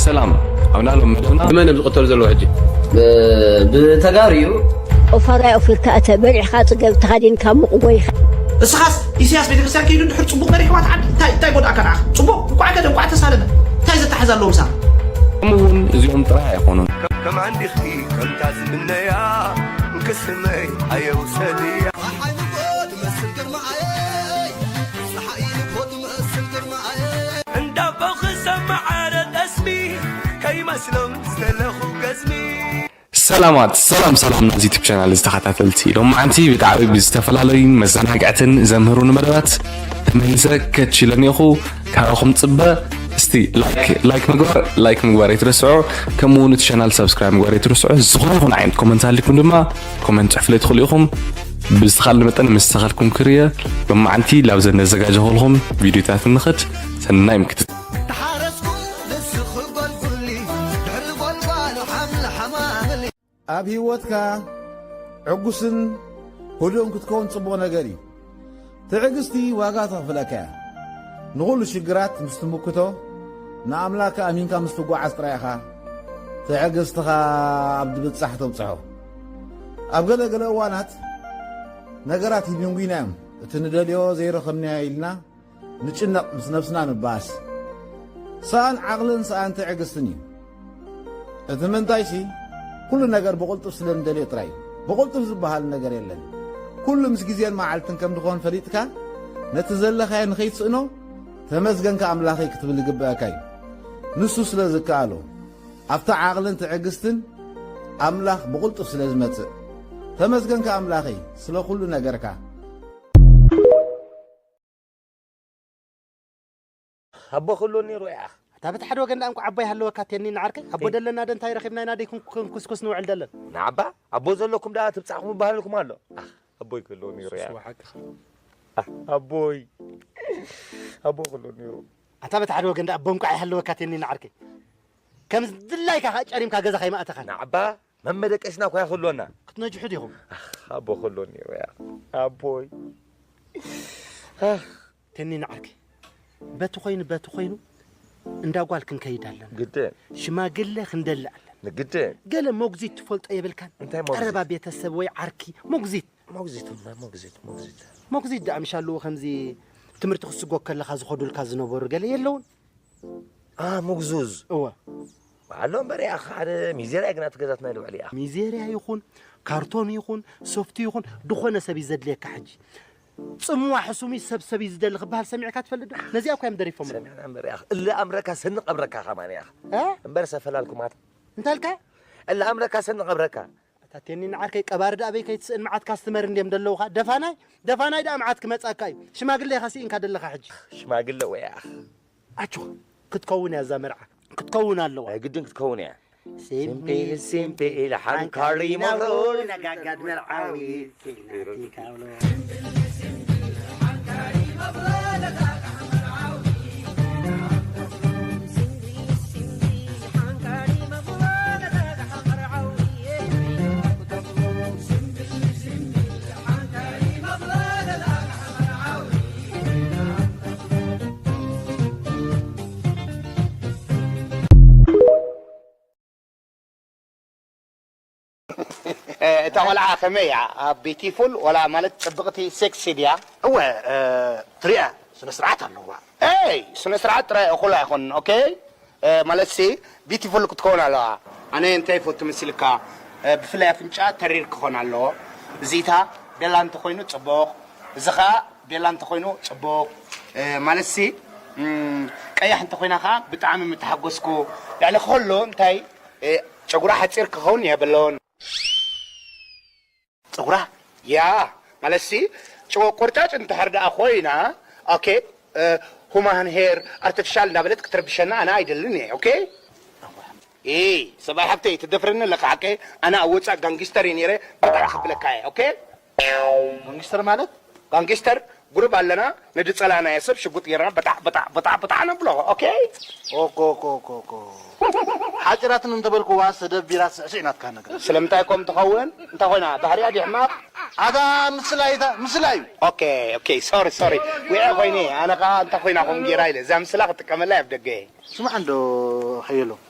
ሰላም፣ ኣብ ናሎም መደብና። ብመን እዮም ዝቕተሉ ዘለዉ ሕጂ? ብተጋሩ እዩ። ኦፋራይ ኦፊርካ እተ በሊዕኻ ጽገብ ተኻዲንካ ሙቕ ጎይኻ። እስኻስ ኢሳያስ ቤተክርስትያን ከይዱ ድሕር ጽቡቕ መሪሕዋ ተዓዲ እንታይ እንታይ ጎድኣካ ንዓኻ? ጽቡቕ እንኳዕ ከደ እንኳዕ ተሳለመ። እንታይ ዘተሓዝ ኣለዎም ሳብ? ከምኡ እውን እዚኦም ጥራይ ኣይኮኑን። ከም ዓንዲኺ ከምታ ዝምነያ እንክስመይ ኣየውሰድያ ፀሓይ ንጎ ትመስል ግርማኣየይ ፀሓይ ንጎ ትመስል ግርማኣየይ እንዳቦኺ ሰማዓረ ጠስሚ ከይመስሎም ዝተለኹ ገዝሚ ሰላማት ሰላም ሰላም ናዚ ዩቱብ ቻናል ዝተኸታተልቲ ሎማዓንቲ ብጣዕሚ ብዝተፈላለዩን መዘናግዕትን ዘምህሩን መደባት ተመሊሰ ከችለኒኹ ካባኹም ጽበ እስቲ ላይክ ላይክ ምግባር ላይክ ምግባር ኣይትረስዑ። ከምኡ እውን እቲ ቻናል ሰብስክራይብ ምግባር ኣይትረስዑ። ዝኾነ ይኹን ዓይነት ኮመንት ኣሊኩም ድማ ኮመንት ጽሕፍለይ ትኽእሉ ኢኹም። ብዝተኻለ መጠን ምስ ተኸልኩም ክርየ ሎማዓንቲ ላብዘን ነዘጋጀኹልኹም ቪዲዮታት ንኽድ ሰናይ ምክትት ተሓረስኩ ንስኺ ጎልጉሊ ድሕሪ ጎልጓል ሓምሊ ሓማምሊ ኣብ ህይወትካ ዕጉስን ህዱእን ክትከውን ጽቡቕ ነገር እዩ። ትዕግስቲ ዋጋ ተኽፍለካ እያ። ንኹሉ ሽግራት ምስ ትምክቶ ንኣምላክ ኣሚንካ ምስ ትጓዓዝ ጥራይ ኢኻ ትዕግስትኻ ኣብ ድብጻሕ ተብጽሖ። ኣብ ገለ ገለ እዋናት ነገራት ይድንጉይና እዮም። እቲ ንደልዮ ዘይረኸብናዮ ኢልና ንጭነቕ ምስ ነብስና ንባኣስ። ሰኣን ዓቕልን ሰኣን ትዕግስትን እዩ። እቲ ምንታይሲ ኩሉ ነገር ብቕልጡፍ ስለ ንደልዮ ጥራይ እዩ። ብቕልጡፍ ዝበሃል ነገር የለን። ኩሉ ምስ ግዜን መዓልትን ከም ድኾን ፈሊጥካ ነቲ ዘለኻዮ ንኸይትስእኖ ተመስገንካ ኣምላኸይ ክትብል ይግበኣካ እዩ። ንሱ ስለ ዝከኣሎ ኣብታ ዓቕልን ትዕግስትን ኣምላኽ ብቕልጡፍ ስለ ዝመጽእ ተመስገንካ ኣምላኸይ ስለ ኩሉ ነገርካ። ኣቦ ክህልወኒ ነይሩ እያ። ኣታ በቲ ሓደ ወገን ደኣ እንኳዕ ኣቦ ይሃለወካ ቴኒ ንዓርከይ ኣቦ ደለና ደ እንታይ ረኺብና ኢና ደይ ክንኩስኩስ ንውዕል ደለን። ንዓባ ኣቦ ዘለኩም ደኣ ትብጻሕኩም ይበሃለልኩም ኣሎ። ኣቦይ ክህልወኒ ነይሩ እያ። ኣቦይ ኣቦ ክህልወኒ ነይሩ። ኣታ በቲ ሓደ ወገን ደኣ ኣቦ እንኳዕ ይሃለወካ ቴኒ ንዓርከይ ከም ድላይካ ከዓ ጨሪምካ ገዛ ከይማእተኻን። ንዓባ መመደቀስና እኳ ይኽህልወና። ክትነጅሑ ዲኹም? ኣቦ ክህልወኒ ነይሩ እያ። ኣቦይ ቴኒ ንዓርከይ በቲ ኮይኑ በቲ ኮይኑ እንዳ ጓል ክንከይድ ኣለና። ግድን። ሽማግለ ክንደሊ ኣለና። ግድን። ገለ መጉዚት ትፈልጦ የብልካን? እንታይ መጉዚት? ቀረባ ቤተሰብ ወይ ዓርኪ መጉዚት። መጉዚት እሞ መጉዚት መጉዚት። መጉዚት ደኣ ምሽ ኣለዎ ከምዚ ትምህርቲ ክስጎ ከለኻ ዝኸዱልካ ዝነበሩ ገለ የለውን? ኣ ምጉዙዝ። እወ። ኣሎ እምበር እያ ሓደ ሚዜርያ ግና ትገዛትና ልውዕል እያ። ሚዜርያ ይኹን ካርቶን ይኹን ሶፍቲ ይኹን ድኾነ ሰብ እዩ ዘድልየካ ሕጂ። ጽምዋ ሕሱም እዩ ሰብ ሰብ እዩ ዝደሊ ክበሃል ሰሚዕካ ትፈልጥ ዶ? ነዚኣ እኳ እዮም ደሪፎም። ሰሚዕና እምበር እያ። እለ ኣምረካ ሰንቕ ኣብረካ ከማን እያ። እ? እምበር ሰፈላልኩማት። እንታይ ኢልካ? እለ ኣምረካ ሰንቕ ኣብረካ። ኣታ ቴኒ ንዓርከይ ቀባሪ ደኣ በይ ከይትስእን መዓት ካስትመር እንድዮም ደለውኻ። ደፋናይ ደፋናይ ደኣ መዓት ክመጻካ እዩ። ሽማግለ ኢኻ ስኢንካ ደለኻ ሕጂ። ሽማግለ ወያ። ኣጆኻ ክትከውን እያ እዛ መርዓ ክትከውን ኣለዋ። ናይ ግድን ክትከውን እያ። ሲምፒል ሲምፒል ሓንካሪ መብሮ ነጋጋድ መርዓዊ እታ ቆልዓ ከመይ እያ? ቢቲፉል ወላ ማለት ጽብቕቲ ሴክሲ ድያ? እወ ትሪኣ ስነ ስርዓት ኣለዋ። ኤይ ስነ ስርዓት ጥራይ እኹል ኣይኮንን። ኦኬ ማለት ሲ ቢቲፉል ክትከውን ኣለዋ። ኣነ እንታይ ይፈቱ መሲልካ? ብፍላይ ኣፍንጫ ተሪር ክኾን ኣለዎ። እዚታ ቤላ እንተኾይኑ ጽቡቕ፣ እዚ ኸኣ ቤላ እንተኾይኑ ጽቡቕ። ማለት ሲ ቀያሕ እንተኾይና ኸኣ ብጣዕሚ ምተሓጎስኩ። ልዕሊ ከሎ እንታይ ጨጉራ ሓጺር ክኸውን የብሎን። ጸጉራ ያ ማለት ሲ ጭወ ቆርጫጭ እንድሕር ደኣ ኮይና ኦኬ ሁማን ሄር ኣርቲፊሻል እንዳበለት ክትረብሸና ኣነ ኣይደልን እየ። ኦኬ ኢ ሰብኣይ ሓብተይ ትደፍረኒ ኣለካ ሓቀ ኣነ ኣብ ወፃእ ጋንጊስተር እየ ነይረ በጣዕ ክብለካ እየ። ኦኬ ጋንጊስተር ማለት ጋንጊስተር ጉሩብ ኣለና ነድጸላናዮ ሰብ ሽጉጥ ጌርና በጣዕ በጣዕ በጣዕ በጣዕ ነብሎ። ኦኬ ኦኮ ኦኮ ኦኮ ኦኮ ሓጭራትን እንተበልኩዋ ሰደብ ቢራ ስዕስዕ ናትካ ነገር ስለምንታይ ኮም ትኸውን እንተ ኮይና ባህሪያ ድሕማቕ ኣታ ምስላ ኢታ ምስላ እዩ። ኦኬ ኦኬ ሶሪ ሶሪ ዊዐ ኮይነ ኣነ ኸዓ እንተ ኮይና ኮም ጌራ ኢለ እዛ ምስላ ክጥቀመላ ኣብ ደገ እየ። ስማዕ እንዶ ሓየሎም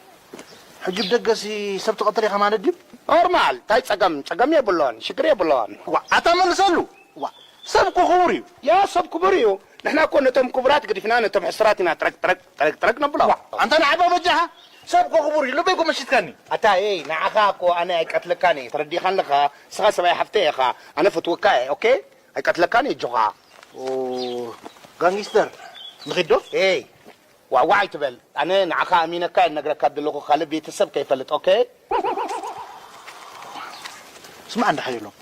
ሕጂ ብደገሲ ሰብ ትቐትል ኢኻ ማለት ድዩ? ኖርማል፣ እንታይ ጸገም? ጸገም የብሎን፣ ሽግር የብሎን። ዋ፣ ኣታ መልሰሉ። ዋ፣ ሰብ እኮ ክቡር እዩ። ያ ሰብ ክቡር እዩ። ንሕና እኮ ነቶም ክቡራት ገዲፍና ነቶም ሕሱራት ኢና ጥረግ ጥረግ ጥረግ ጥረግ ነብሎ። ዋ፣ ኣንታ ንዓባ በጃኻ፣ ሰብ እኮ ክቡር እዩ። ልበይ እኮ መሲጥካኒ። ኣታ ኤይ፣ ንዓኻ እኮ ኣነ ኣይቀትለካን እየ፣ ተረዲእካ ኣለኻ። ንስኻ ሰብኣይ ሓፍተይ ኢኻ። ኣነ ፈትወካ እየ፣ ኦኬ? ኣይቀትለካን እየ፣ ኣጆኻ። ኦ፣ ጋንጊስተር፣ ንኺድ ዶ? ኤይ፣ ዋዕዋዕ ኣይትበል። ኣነ ንዓኻ ኣሚነካ እየ፣ ነግረካ ዘለኹ፣ ካልእ ቤተሰብ ከይፈልጥ፣ ኦኬ? ስማዕ እንዳ ሓየሎም፣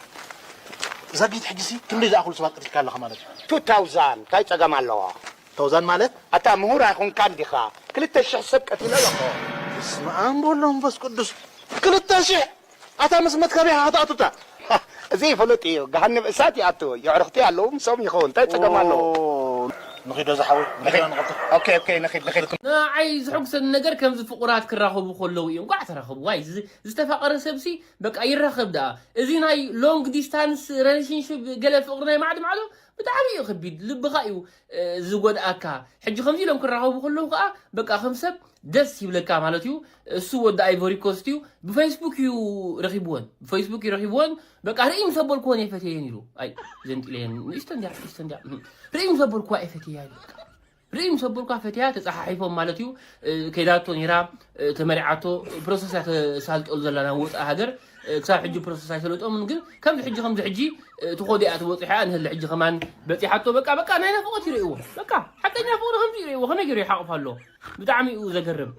ዛጊት ሕጂሲ ክንደይ ዝኣኽሉ ሰባት ቀቲልካ ኣለኻ ማለት እዩ? ቱ ታውዛንድ፣ እንታይ ጸገም ኣለዎ? ታውዛንድ ማለት? ኣታ ምሁር ኣይኮንካን ዲኻ? ክልተ ሽሕ ሰብ ቀቲለ ኣለኹ። በስመ ኣብ ወወልድ ወመንፈስ ቅዱስ። ክልተ ሽሕ? ኣታ ምስ መትከቢኻ ክትኣቱታ። እዚ ይፍለጥ እዩ። ገሃነብ እሳት ይኣቱ። የዕርኽቲ ኣለዉ፣ ምስኦም ይኸውን። እንታይ ጸገም ኣለዎ? ኦ፣ ንኺዶ ዝሓወይ፣ ንኺዶ ንቐልጥፍ። ኦኬ፣ ኦኬ፣ ንኺድ፣ ንኺድ። ንዓይ ዝሕጉሰኒ ነገር ከምዚ ፍቑራት ክራኸቡ ከለዉ እዩ። እንቋዕ ተራኸቡ። ዋይ፣ ዝ-፣ ዝተፋቐረ ሰብሲ በቃ ይራኸብ ደኣ። እዚ ናይ ሎንግ ዲስታንስ ሪሌሽንሺፕ ገለ ፍቕሪ ናይ ማዕዶ ማዕዶ ብጣዕሚ እዩ ከቢድ። ልብኻ እዩ፣ እ፣ ዝጎድኣካ። ሕጂ ከምዚ ኢሎም ክራኸቡ ከለዉ ከኣ በቃ ከም ሰብ ደስ ይብለካ ማለት እዩ። እሱ ወዲ ኣይቮሪ ኮስት እዩ። ብፌስቡክ እዩ ረኺብወን። ብፌስቡክ እዩ ረኺብወን። በቃ ርእዩ ምስ ኣበልክወን ኣይፈትየየን ኢሉ። ኣይ፣ ዘንጢለየን። ንእሽቶ እንድያ፣ ንእሽቶ እንድያ። ርእዩ ምስ ኣበልክዋ ኣይፈትየያ ኢሉ። በቃ ርእዩ ምስ ኣበልክዋ ፈትያ፣ ተጸሓሒፎም ማለት እዩ። እ፣ ከይዳቶ ነይራ፣ እ፣ ተመሪዓቶ፣ ፕሮሰስ እያ ተሳልጠሉ ዘላ ናብ ወጻኢ ሃገር። እ፣ ክሳብ ሕጂ ፕሮሰስ ኣይሰለጦምን፣ ግን ከምዚ ሕጂ፣ ከምዚ ሕጂ፣ እ፣ ትኾዶ እያ ትበጽሖ እያ። ንህሊ ሕጂ ከማን በጺሓቶ። በቃ፣ በቃ ናይ ናፍቖት ይርእይዎ። በቃ ሓቀኛ ፍቕሪ ከምዚ ይርእይዎ። ከመይ ገይሩ ይሓቑፍ ኣሎ? ብጣዕሚ እዩ ዘገርም።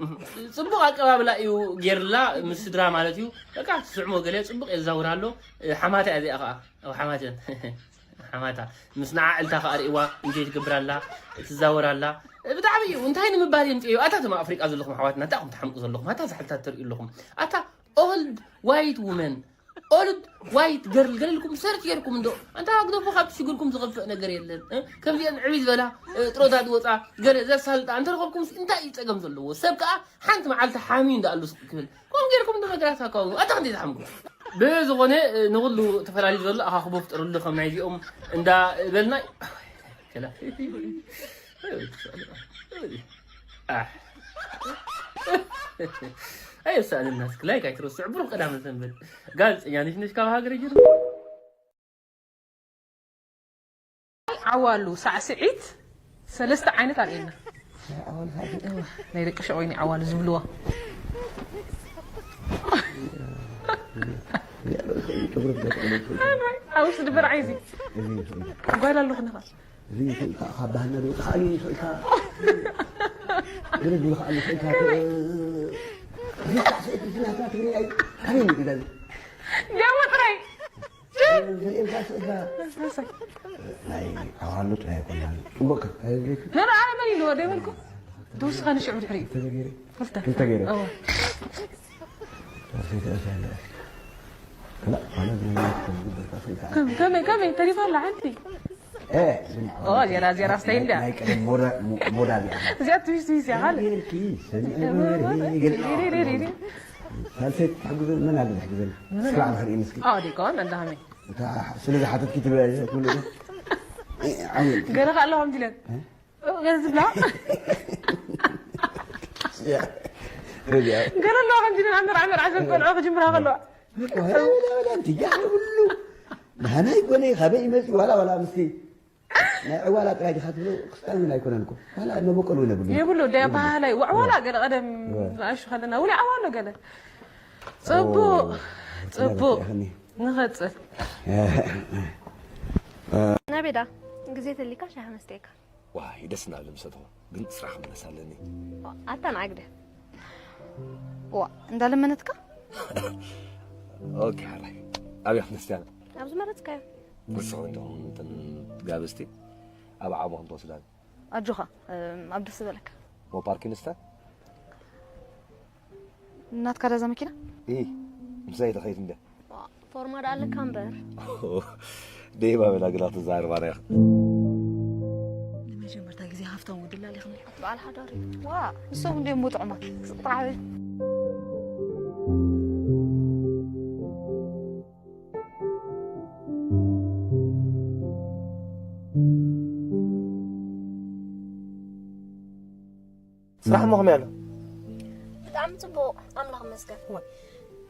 ጽቡቕ ኣቀባብላ እዩ ጌርላ፣ ምስ ስድራ ማለት እዩ። በቃ ትስዕሞ ገለ ጽቡቕ የዛውራ ኣሎ። ሓማታ እያ እዚኣ ኸኣ። ኣብ ሓማተን። ሓማታ። ምስ ንዓ ዕልታ ኸኣ ርእይዋ፣ እንጆይ ትገብር ኣላ፣ ትዛወር ኣላ። ብጣዕሚ እዩ። እንታይ ንምባል እዮም ጽዮ? ኣታ እቶም ኣብ ኣፍሪቃ ዘለኹም ኣሕዋትና፣ እንታይ ኢኹም ትሓምቁ ዘለኹም? ኣታ ዛሕልታት ተርእዩ ኣለኹም። ኣታ ኦልድ ዋይት ውመን፣ ኦልድ ዋይት ገርል ገለ ኢልኩም ሰርች ጌርኩም እንዶ። ኣንታ ግደፉ፣ ካብ ሽግርኩም ዝኸፍእ ነገር የለን። እ? ከምዚአን ዕብይ ዝበላ፣ እ፣ ጥሮታ ዝወጻ፣ ገለ ዘሳልጣ እንተረኸብኩምስ እንታይ እዩ ጸገም ዘለዎ? ሰብ ከኣ ሓንቲ መዓልቲ ሓምዩ እንዳኣሉ ስቕ ክብል። ከምኡ ጌርኩም እንዶ ነገራት ኣካውኑ። ኣታ ክንደይ ትሓምቁ? ብዝኾነ፣ እ፣ ንኹሉ ተፈላልዩ ዘሎ ኣኻኽቦ ፍጠሩሉ፣ ከም ናይዚኦም እንዳ በልና። ከላ። ኣሕ። ኣየሳእነና እስኪ ላይክ ኣይትረስዑ። ብሩኽ ቀዳመ ሰንበት። ጋዜጠኛ ነሽነሽ ካብ ሃገረ ጀርመን። ዓዋሉ ሳዕስዒት ሰለስተ ዓይነት ኣርእየና። ናይ ደቂ ሸቆይኒ ዓዋሉ ዝብልዋ። ኣብ ውሽጢ ድበር ዓይዚ ጓል ኣለኹ ንኻ። እዚ ይኽእልካ፣ ካብ ባህልና ዝወጽእ ከኣ ይኽእልካ። ገለ ዝብሉ ከኣ ይኽእልካ። እዚ ሳዕስዒት እዚ ናትና ትግርኛ እዩ። ካበይ መጺኡ እዚ? ጃሞ ጥራይ። ዘርእየልካ ስእልካ ናይ ዓዋሉ ጥራይ ኣይኮናን። ጽቡቕ ከ-፣ ኣይብለይክ? ንርኣ መን ኢልዎ ደይበልኩ? ተወስኻ ንሽዑ ድሕሪኡ። ክልተ ገይረ። ክልተ። ክልተ ገይረ። እወ። ተወሰይተ እሳ እንዳ። ክላ፣ ማለት ናይ ከም-፣ ከመይ፣ ከመይ፣ ተሪፋ ኣላ ሓንቲ? እ፣ ኦ፣ ዜራ፣ ዜራ ስታይል ድያ? ናይ ቀደም ሞዳ-፣ ሞ-፣ ሞዳ እዚኣ። እዚኣ ትዊስ፣ ትዊስ እያ፣ ካልእ። ገይርኪ፣ ሰሚዐ፣ ገለ። ሳልሰይቲ ትሕግዘ፣ መን ኣለ ዝሕግዘና? መን እስኪ ኣለ? ባዕልኺ ርእይኒ እስኪ። ኣዎ፣ ዲኮን፣ እንዳ ሃመይ። እታ ስለ ዝሓተትኪ ትብለ፣ ትብለ። እ፣ ዓውል። ገለ ከ ኣለዋ ከምዚ ኢለን? እ? ኦ፣ ገለ ዝብላ? ያ፣ ረቢያ። ገለ ኣለዋ ከምዚ ኢለን፣ ኣመር፣ ኣመር፣ ዓሸን ቆልዑ ክጅምራ ከለዋ። ወላ፣ ወላ፣ ወላ፣ እንት፣ ያ፣ ኩሉ። ናህና ይኮነ፣ ካበይ ይመጽእ፣ ዋላ፣ ዋላ፣ ምስቲ ናይ ዕዋላ ጥራይ ዲኻ ትብሎ? ክስታን እውን ኣይኮነን እኮ። ዋላ መበቆል እውን የብሉን። የብሉ፣ ዳይ የብሉ። ኣበሃህላይ፣ ወዕዋላ እወ። ገለ ቀደም እወ። ንኣሽቱ ከለና፣ እውን ይዓዋሎ ገለ። ጽቡቕ፣ ኦ፣ ጽቡቕ። ያኸኒ። ንቐጽል። ናበይ ዳ? ግዜ ተሊካ ሻሂ መስተየካ። ዋይ፣ ደስ እናበለ ምሰተኹ። ግን ስራሕ ክምለስ ኣለኒ። ኣታ ንዓግደ። ዋ፣ እንዳለመነትካ? ኦኬ፣ ሓራይ። ኣብያ ክንስትያና? ኣብ ዝመረጽካዮ። ንስኺ እንዲኹም እተን ጋብዝቲ ኣብ ዓቦ ክንትወስዳን። ኣጆኻ፣ እም፣ ኣብ ደስ ዝበለካ። ሞ ፓርኪንስታን? ናትካ ዳዛ መኪና? ኢ፣ ምሳይ ተኸይድ እንደ። ዋ፣ ፎርማ ደኣ ኣለካ እምበር። ደይባ በላ ግና ትዛረባ ርያ። ንመጀመርታ ግዜ ሃፍታም ወዲ ላሊ ክንሪኦ። በዓል ሓዳር እዩ። ዋ፣ ንሶም እንዲዮም ጥዑማት። ስቕ ተዓበ። ስራሕ እሞ ከመይ ኣሎ? ብጣዕሚ ጽቡቕ፣ ኣምላኽ ይመስገን። ወይ፣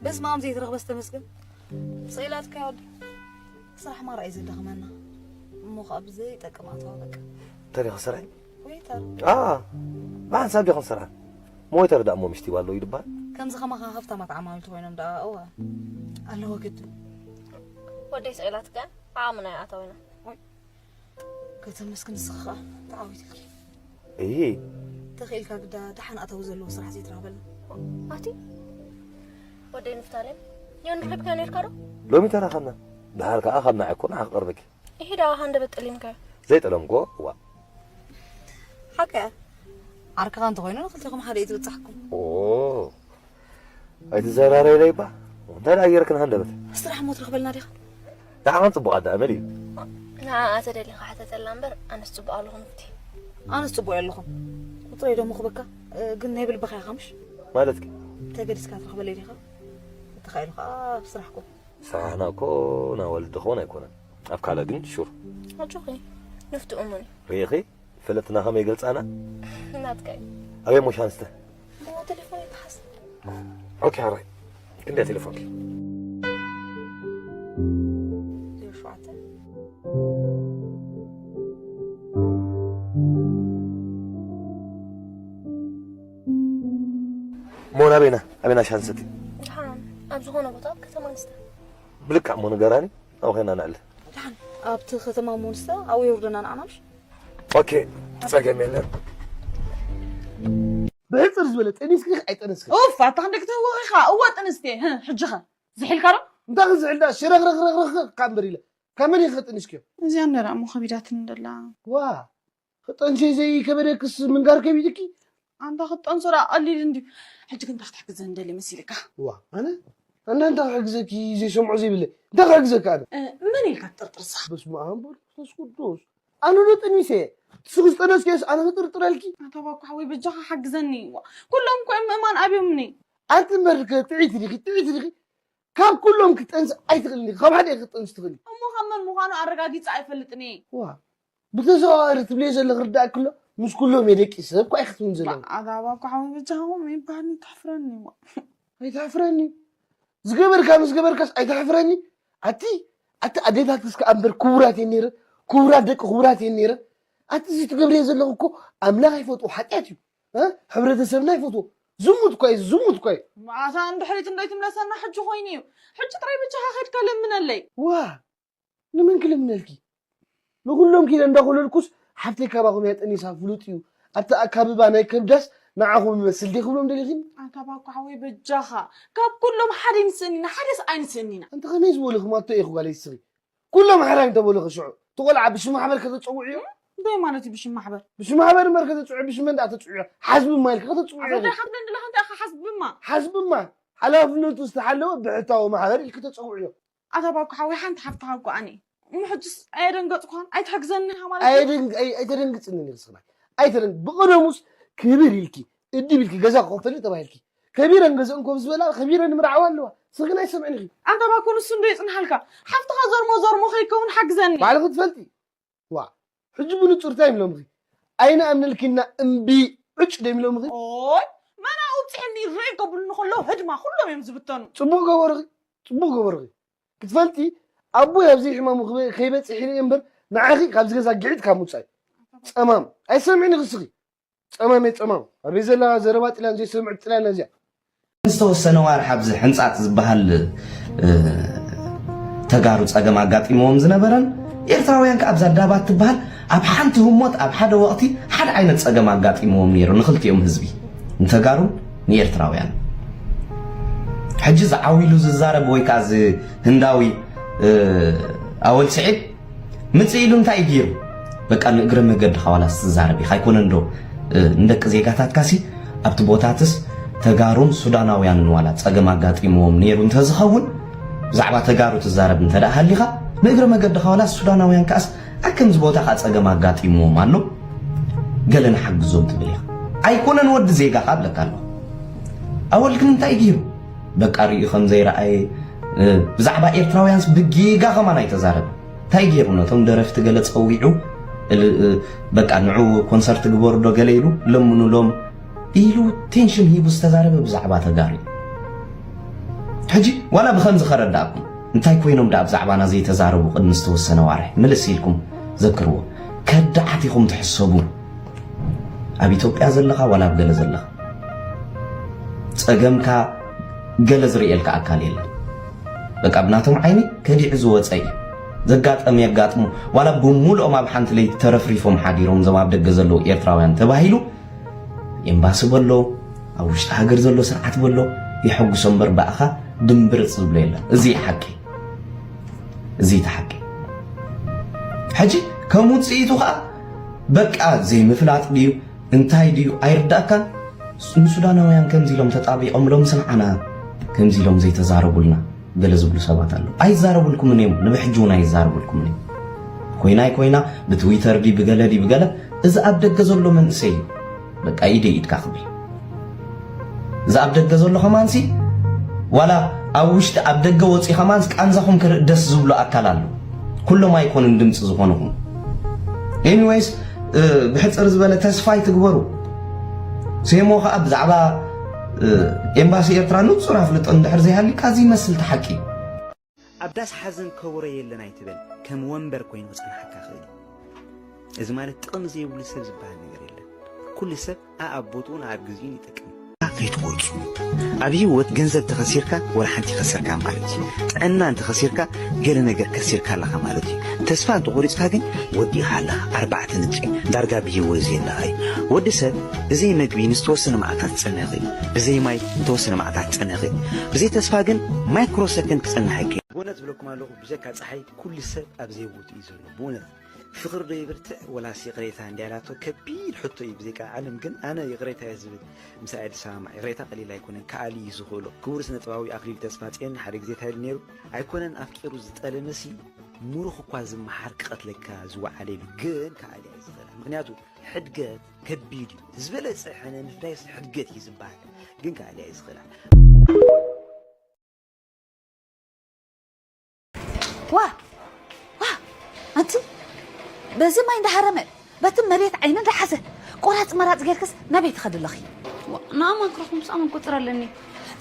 በስመ ኣብ ዘይትረኽበስ ተመስገን። ስኢላትካ ወዲ። ስራሕ ማራ እዩ ዘዳኽመና። እሞ ኸኣ ብዘይጠቅም ኣተዋ በቃ። ተሪኽ ስራሕ? ዌይተር። ኣ፣ ብሓንሳብ ዲኹም ስራሕ? ሞይተር ደኣ እሞ ምሽቲ ባሎ እዩ ድበሃል? ከምዚ ከማኻ ሃፍታማት ዓማምልቲ ኮይኖም ደኣ፣ እወ። ኣለዎ ግድን። ወደይ ስኢላትካ፣ ዓቕምና ይኣተወና። ወይ። ከተመስግን ንስኻ ኸኣ ተዓዊትልኪ። እይ። ተኽኢልካ ግዳ ደሓን ኣታዊ ዘለዎ ስራሕ ዘይትረኽበልና። ኣቲ ወደይ ንፍታሌም፣ ዮን ረኺብካ ነርካ ዶ? ሎሚ ተራኸብና። ደሓር ከኣ ካብ ንዓይ እኮ ንዓ ክቐርበኪ። ይሄዳ ሃንደበት ጠሊምካ። ዘይጠለምኮ፣ ዋ። ሓቀ። ዓርክኻ እንተኾይኑ ንኽልቴኹም ሓደ እዩ ዝብጻሕኩም። ኦ። ኣይትዘራረይ ለይባ። እንታይ ደኣ ጌርክን ሃንደበት? ስራሕ እሞ ትረኽበልና ዲኻ? ደሓን ጽቡቕ ኣዳእመል እዩ። ንዓኣ ተደሊኻ ሕተተላ እምበር፣ ኣነስ ጽቡቕ ኣለኹ ንፍቲ። ኣነስ ጽቡቕ ኣለኹ። ቁጽረይ ዶ ምኽበካ? እ፣ ግን ናይ ብልብኻ ኢኻ ምሽ? ማለትኪ? ተገዲስካ ትረኽበለይ ዲኻ? እንተኻኢሉ ኸኣ ኣብ ስራሕኩም። ስራሕና እኮ ናይ ወለዲ ክኸውን ኣይኮነን። ኣብ ካልእ ግን ሹር። ኣጆኺ፣ ንፍቲ እሙን እዩ። ርኢኺ? ፈለጥትና ከመይ ገልጻና? ናትካ እዩ። ኣበይ ሞሻንስተ? እሞ ቴሌፎን ይተሓዝ። ኦኬ፣ ሓራይ። ክንደይ ቴሌፎንኪ? ዜሮ ሸውዓተ። እሞ ናበይና? ኣበይና ሻንሰቲ? ደሓን፣ ኣብ ዝኾነ ቦታ ኣብ ከተማ ንስተ። ብልክዕ እሞ ንገራኒ፣ ኣብኡ ኸይና ንዕለ። ደሓን፣ ኣብቲ ከተማ እሞ ንስተ፣ ኣብኡ የውርደና ንዓና ምሽ? ኦኬ፣ ጸገም የለን። ብሕጽር ዝበለ ጠኒስኪ ዲኺ ኣይጠነስክን? ኡፍ፣ ኣታ ክንደይ ክትህውኽ ኢኻ? እወ፣ ጥንስቲ እየ። ህህ፣ ሕጂ ኸ? ዝሒልካ ዶ? እንታይ ክዝሕል ደኣ? ሽረኽረኽረኽረኽ እካ እምበር ኢለ። ካብ መን ኢኺ ጠኒስክዮ? እዚኣ እንደ ደኣ እሞ ከቢዳትኒ ደላ። ዋ፣ ክጠንሲ ዘይከበደክስ ምንጋር ከቢድኪ? ኣንታ ክትጠንሶ ደኣ ቀሊል እንድዩ። ሕጂ ግን እንታይ ክትሕግዘኒ ደሊ መሲልካ? ዋ፣ ኣነ? ኣነ እንታይ ክሕግዘኪ ዘይሰምዖ ዘይብለይ? እንታይ ክሕግዘካ ኣነ? እ፣ መን ኢልካ ትጥርጥርሳ? በስመ ኣብ ወወልድ ወመንፈስ ቅዱስ። ኣነ ዶ ጠኒሰ? ንስኺ ዝጠነስክዮስ ኣነ ክጥርጥረልኪ? ኣታ ባኮ ሓወይ በጃኻ ሓግዘኒ። ዋ፣ ኩሎም እኮ እዮም ምእማን ኣብዮምኒ። ኣንቲ እምበር ከ ጥዕይቲ ዲኺ? ጥዕይቲ ዲኺ? ካብ ኩሎም ክትጠንሲ ኣይትኽእልን ዲኺ? ካብ ሓደ ኢኺ ክትጠንሲ ትኽእሊ። እሞ ካብ መን ምዃኑ ኣረጋጊጸ ኣይፈልጥን እየ። ዋ፣ ብተዘዋዋሪ ትብልዮ ዘለኺ ክርዳእኪ ኣሎ፣ ምስ ኩሎም እየ ደቂሰ እኮ ኢኺ ትብሊ ዘለኺ። ኣታ ባኮ ሓወይ በጃኻ ከምኡ ይበሃል ኣይተሕፍረኒ። ዋ። ኣይተሕፍረኒ። ዝገበርካ ምስ ገበርካስ ኣይተሕፍረኒ። ኣቲ፣ ኣቲ ኣዴታትስ ከኣ እምበር ክቡራት እየን ነይረን፣ ክቡራት ደቂ ክቡራት እየን ነይረን። ኣቲ እዚ ትገብርዮ ዘለኺ እኮ ኣምላኽ ኣይፈትዎ ሓጢኣት እዩ። እ? ሕብረተሰብና ኣይፈትዎ። ዝሙት እኮ እዩ፣ ዝሙት እኮ እዩ። መዓሳ እንድሕሪት እንዶ ኣይትምለሰና ሕጂ ኮይኑ እዩ። ሕጂ ጥራይ ብቻኻ ከድካ ለምነለይ። ዋ፣ ንመን ክልምነልኪ? ንኹሎም ኪደ እንዳኾለልኩስ ሓፍተይ ካባኹም እያ ጠኒሳ ፍሉጥ እዩ። ኣብቲ ኣካብባ ናይ ከብዳስ ንዓኹም እመስል ዲየ ክብሎም ደሊኺኒ? ኣታ ባኮ ሓወይ በጃኻ፣ ካብ ኩሎም ሓደ ኣይንስእን ኢና፣ ሓደስ ኣይንስእን ኢና። ኣንቲ ከመይ ዝበሉ ክማቶ ኢኹ ጓለይ እስኺ? ኩሎም ሓራይ እንተበሉኺ ሽዑ፣ እቲ ቆልዓ ብሽም ማሕበር ከተጸውዕዮ? እንታይ ማለት እዩ ብሽም ማሕበር? ብሽም ማሕበር እምበር ከተጽውዕዮ፣ ብሽም መን ደኣ ተጽውዕዮ? ሓዝብማ ኢልኪ ከተጽውዕዮ ኣታ ኢኺ። እንታይ ሓዝብማ? ሓዝብማ፣ ሓላፍነቱ ዝተሓለወ ብሕታዊ ማሕበር ኢልኪ ተጸውዕዮ። ኣታ ባኮ ሓወይ ሓንቲ ሓፍትኻ እኮ ኣነ። እሞ ሕጅስ ኣየደንገጽኳን? ኣይትሕግዘኒ ኢኻ ማለት እዩ? ኣየደንግ-፣ ኣይ-፣ ኣይተደንግጽኒ ንስኺ። ኣይተደንግ-፣ ብቐደሙስ ክብር ኢልኪ፣ እድብ ኢልኪ፣ ገዛ ክኸፍተልኪ ተባሂልኪ። ከቢረን ገዝአን ኮፍ ዝበላ፣ ከቢረን ምርዓዋ ኣለዋ። ስኺ ግን ኣይሰምዕን ኢኺ። ኣንታ ባኮ ንሱ እንዶ የጽንሓልካ። ሓፍትኻ ዘርሞ ዘርሞ ከይከውን ሓግዘኒ። ባዕልኺ ትፈልጢ። ዋ፣ ሕጂ ብንጹር እንታይ እዮም ኢሎምኺ? ኣይንኣምነልኪና እምቢ ዕጭ ዶ እዮም ኢሎምኺ? ኦይ፣ መን ኣብኡ ኣብጺሐኒ ርእ ከብሉኒ ከለዉ ህድማ ኩሎም እዮም ዝብተኑ። ጽቡቕ ገበርኺ፣ ጽቡቕ ገበርኺ። ክትፈልጢ፣ ኣቦይ ኣብ ዘይሕማሙ ክበ-፣ ከይበጽሕ ኢለ እየ እምበር፣ ንዓኺ ካብዚ ገዛ ግዒት ካብ ምውጻእ እዩ። ጸማም፣ ኣይሰምዕን ኢኺ እስኺ። ጸማም እየ ጸማም። ኣበይ ዘላ ዘረባ ጥልያን ዘይሰምዕ ጥልያን እዚኣ። ዝተወሰነ ዋርሕ ኣብዚ ሕንጻጽ ዝበሃል፣ እ፣ ተጋሩ ጸገም ኣጋጢምዎም ዝነበረን፣ ኤርትራውያን ከኣ ኣብዛ ዳባት ትበሃል ኣብ ሓንቲ ህሞት ኣብ ሓደ ወቕቲ ሓደ ዓይነት ጸገም ኣጋጢምዎም ነይሩ ንኽልቲኦም ህዝቢ፣ ንተጋሩን ንኤርትራውያን። ሕጂ እዚ ዓው ኢሉ ዝዛረብ ወይ ከኣ እዚ ህንዳዊ፣ እ፣ ኣወል ስዒድ ምጽእ ኢሉ እንታይ እዩ ገይሩ? በቃ ንእግረ መገድኻ ዋላስ ትዛረብ ኢኻ ኣይኮነን ዶ? እ፣ ንደቂ ዜጋታትካሲ ኣብቲ ቦታትስ ተጋሩን ሱዳናውያንን ዋላ ጸገም ኣጋጢምዎም ነይሩ እንተዝኸውን፣ ብዛዕባ ተጋሩ ትዛረብ እንተ ደኣ ሃሊኻ፣ ንእግረ መገድኻ ዋላስ ሱዳናውያን ከኣስ ኣብ ከምዚ ቦታ ከኣ ጸገም ኣጋጢምዎም ኣሎ፣ ገለ ንሓግዞም ትብል ኢኻ። ኣይኮነን ወዲ ዜጋኻ እብለካ ኣለኹ። ኣወል ግን እንታይ ገይሩ? በቃ ርእዩ ከም ዘይረኣየ፣ እ፣ ብዛዕባ ኤርትራውያንስ ብጌጋ ከማን ኣይተዛረበ። እንታይ ገይሩ ነቶም ደረፍቲ ገለ ጸዊዑ፣ እል-፣ እ፣ በቃ ንዑ ኮንሰርት ግበሩ ዶ ገለ ኢሉ ለምኑሎም፣ ኢሉ ቴንሽን ሂቡ ዝተዛረበ ብዛዕባ ተጋሩ እዩ። ሕጂ ዋላ ብኸምዚ ከረዳእኩም፣ እንታይ ኮይኖም ደኣ ብዛዕባና ዘይተዛረቡ ቅድሚ ዝተወሰነ ዋርሕ ምልስ ኢልኩም ዘክርዎ። ከዳዓት ኢኹም ትሕሰቡ። ኣብ ኢትዮጵያ ዘለኻ ዋላ ኣብ ገለ ዘለኻ ጸገምካ ገለ ዝርእየልካ ኣካል የለን። በቃ ብናቶም ዓይኒ ከዲዑ ዝወጸ እዩ። ዘጋጠም የጋጥሙ። ዋላ ብምሉኦም ኣብ ሓንቲ ለይቲ ተረፍሪፎም ሓዲሮም እዞም ኣብ ደገ ዘለዉ ኤርትራውያን ተባሂሉ ኤምባሲ በሎ፣ ኣብ ውሽጢ ሃገር ዘሎ ስርዓት በሎ፣ የሐጉሶ እምበር ብኣኻ ድምብርጽ ዝብሎ የለን። እዚ እዩ ሓቂ። እዚ እቲ ሓቂ። ሕጂ ከም ውጽኢቱ ኸኣ በቃ ዘይምፍላጥ ድዩ እንታይ ድዩ ኣይርዳእካን። ንሱዳናውያን ከምዚ ኢሎም ተጣቢቖም ሎምስ ንዓና ከምዚ ኢሎም ዘይተዛረቡልና ገለ ዝብሉ ሰባት ኣለዉ። ኣይዛረቡልኩምን እዮም፣ ንብሕጂ እውን ኣይዛረቡልኩምን እዮም። ኮይና ኣይኮይና ብትዊተር ድዩ ብገለ ድዩ ብገለ፣ እዚ ኣብ ደገ ዘሎ መንእሰይ እዩ በቃ ኢደይ ኢድካ ክብል። እዚ ኣብ ደገ ዘሎ ከማንሲ ዋላ ኣብ ውሽጢ ኣብ ደገ ወፂ ከማንስ ቃንዛኹም ክርኢ ደስ ዝብሎ ኣካል ኣሎ። ኩሎም ኣይኮኑን ድምፂ ዝኾንኹም። ኤኒዌይስ ብሕፅር ዝበለ ተስፋ ይትግበሩ። ሴሞ ከዓ ብዛዕባ ኤምባሲ ኤርትራ ንፁር ኣፍልጦ እንድሕር ዘይሃልካ እዚ ይመስል ተሓቂ። ኣብ ዳስ ሓዘን ከበሮ የለን ኣይትበል፣ ከም ወንበር ኮይኑ ክጸንሓካ ክእል እዩ። እዚ ማለት ጥቕሚ ዘይብሉ ሰብ ዝበሃል ነገር የለን። ኩሉ ሰብ ኣኣብ ቦትኡን ኣኣብ ግዚኡን ይጠቅም። ከይትቆርጹ። ኣብ ህይወት ገንዘብ ተኸሲርካ ወላ ሓንቲ ከሰርካ ማለት እዩ። ጥዕና እንተኸሲርካ ገለ ነገር ከሲርካ ኣለኻ ማለት እዩ። ተስፋ እንተቖሪጽካ ግን ወዲእኻ ኣለኻ። ኣርባዕተ ነጥቢ። ዳርጋ ብህይወት ዘየለኻ እዩ። ወዲ ሰብ ብዘይ መግቢ ንዝተወሰነ መዓልታት ክጸንሕ ይኽእል። ብዘይ ማይ ንተወሰነ መዓልታት ክጸንሕ ይኽእል። ብዘይ ተስፋ ግን ማይክሮ ሰከንድ ክጸንሕ ኣይክእል። ብእውነት እብለኩም ኣለኹ ብጀካ ጸሓይ ኩሉ ሰብ ኣብ ዘይቦትኡ እዩ ዘሎ። ብእውነት ፍቕሪ ዶ ይብርትዕ ወላስ ይቕሬታ እንድያ ኢላቶ ከቢድ ሕቶ እዩ። ብዘይካ ዓለም ግን ኣነ ይቕሬታ እየ ዝብል። ምሳይ ኣይትሰማማዕ። ይቕሬታ ቀሊል ኣይኮነን። ከኣሊ እዩ ዝኽእሎ። ክቡር ስነ ጥበባዊ ኣኽሊሉ ተስፋጽዮን ሓደ ግዜ እንታይ ኢሉ ነይሩ? ኣይኮነን ኣፍቂሩ ዝጠለመሲ ምሩኽ እኳ ዝመሓር ክቐትለካ ዝወዓለ ኢሉ ግን ከኣሊ ኣይዝኽእላን። ምኽንያቱ ሕድገት ከቢድ እዩ። ዝበለጸ ሕነ ምፍዳይስ ሕድገት እዩ ዝበሃል። ግን ከኣሊ ኣይዝኽእላን። ዋ ዋ ኣንቲ በዚ ማይ እንዳሃረመ በቲ መሬት ዓይኒ እንዳሓዘ ቆራፅ መራፅ ጌርክስ ናበይ ትኸዲ ኣለኺ? ንኣማን ክረኽቦ ምስ ኣማን ቁፅር ኣለኒ።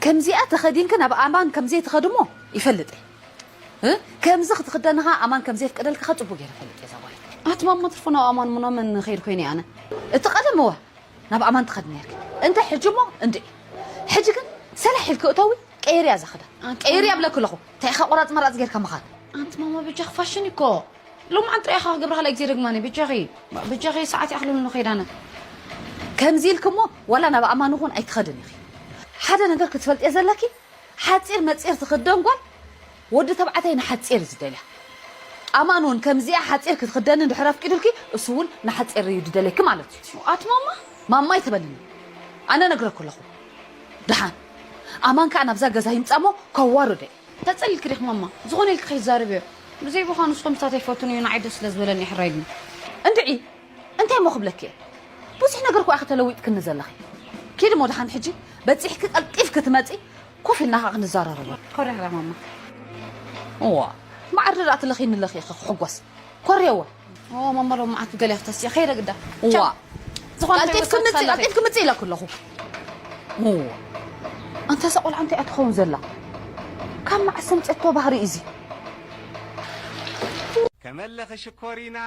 ከምዚኣ ተኸዲንኪ ናብ ኣማን ከምዘይትኸዲ እሞ ይፈልጥ እየ። እ? ከምዚ ክትኽደኒ ኸዓ ኣማን ከምዘየፍቅደልኪ ኸዓ ፅቡቅ ገይረ ፈልጥ እየ እዛ ጓል። ኣቲ ማማ ትርፎ ናብ ኣማን እሞ ናብ መን ንኸይድ ኮይነ ኣነ? እቲ ቀደም እወ ናብ ኣማን ትኸዲ ነይርኪ። እንተ ሕጂ እሞ እንድዒ። ሕጂ ግን ሰላሕ ኢልኪ እተዊ ቀይርያ እዛ ኽዳን። ኣቲ ቀይርያ እብለኪ ኣለኹ። እንታይ ኢኻ ቆራፅ መራፅ ጌርካ ምኻድ? ኣንቲ ማማ በጃኺ ፋሽን እኮ። ሎምዓንቲ ጥራይ ኢኻ ክገብራ ካልኣይ ግዜ ደግማኒ በጃኺ። በጃኺ ሰዓት ይኣኽለኒ ከይድ ኣነ። ከምዚ ኢልኪ እሞ ዋላ ናብ ኣማን እውን ኣይትኸድን ኢኺ። ሓደ ነገር ክትፈልጥዮ ዘለኪ ሓፂር መፂር ትኽደን ጓል ወዲ ተባዕታይ ንሓፂር እዩ ዝደልያ። ኣማን እውን ከምዚኣ ሓፂር ክትኽደኒ እንድሕር ኣፍቂዱልኪ እሱ እውን ንሓፂር እዩ ዝደልየኪ ማለት እዩ። ኣቲ ማማ። ማማ ኣይትበልኒ። ኣነ ነግረኪ ኣለኹ። ደሓን ኣማን ከዓ ናብዛ ገዛ ይምፃ እሞ ከዋርዶ እዩ። ተፀሊልኪ ዲኺ ማማ? ዝኾነ ኢልኪ ከይትዛረብዮ። ብዘይ ቦኻ ንሱ ከምስታት ኣይፈቱን እዩ ንዓይ ደስ ስለ ዝበለኒ ሕራይ ኢሉኒ። እንድዒ እንታይ እሞ ክብለኪ እየ? ብዙሕ ነገር እኮ ኢኺ ተለዊጥክኒ ዘለኺ። ኪዲ እሞ ደሓን ሕጂ በፂሕኪ ቀልጢፍኪ ትመፂ ኮፍ ኢልና ከዓ ክንዘራረብ። ኮሪያ ማማ። እዋ ማዕረ ደኣ ትለኺኒ ኣለኺ ኢኺ ክሕጎስ። ኮርየወ። ኦ ማማ ሎም መዓት ገለ ክትተስየ ከይደ ግዳ። እዋ። ዝኾነ ቀልጢፍኪ ምፂ ቀልጢፍኪ ምፂ ኢለኪ ኣለኹ። እዋ። ኣንታ እዛ ቆልዓ እንታይ እያ ትኸውን ዘላ? ካብ መዓስ ኣምፀቶ ባህሪ እዚ? ከመለኺ ሽኮሪና።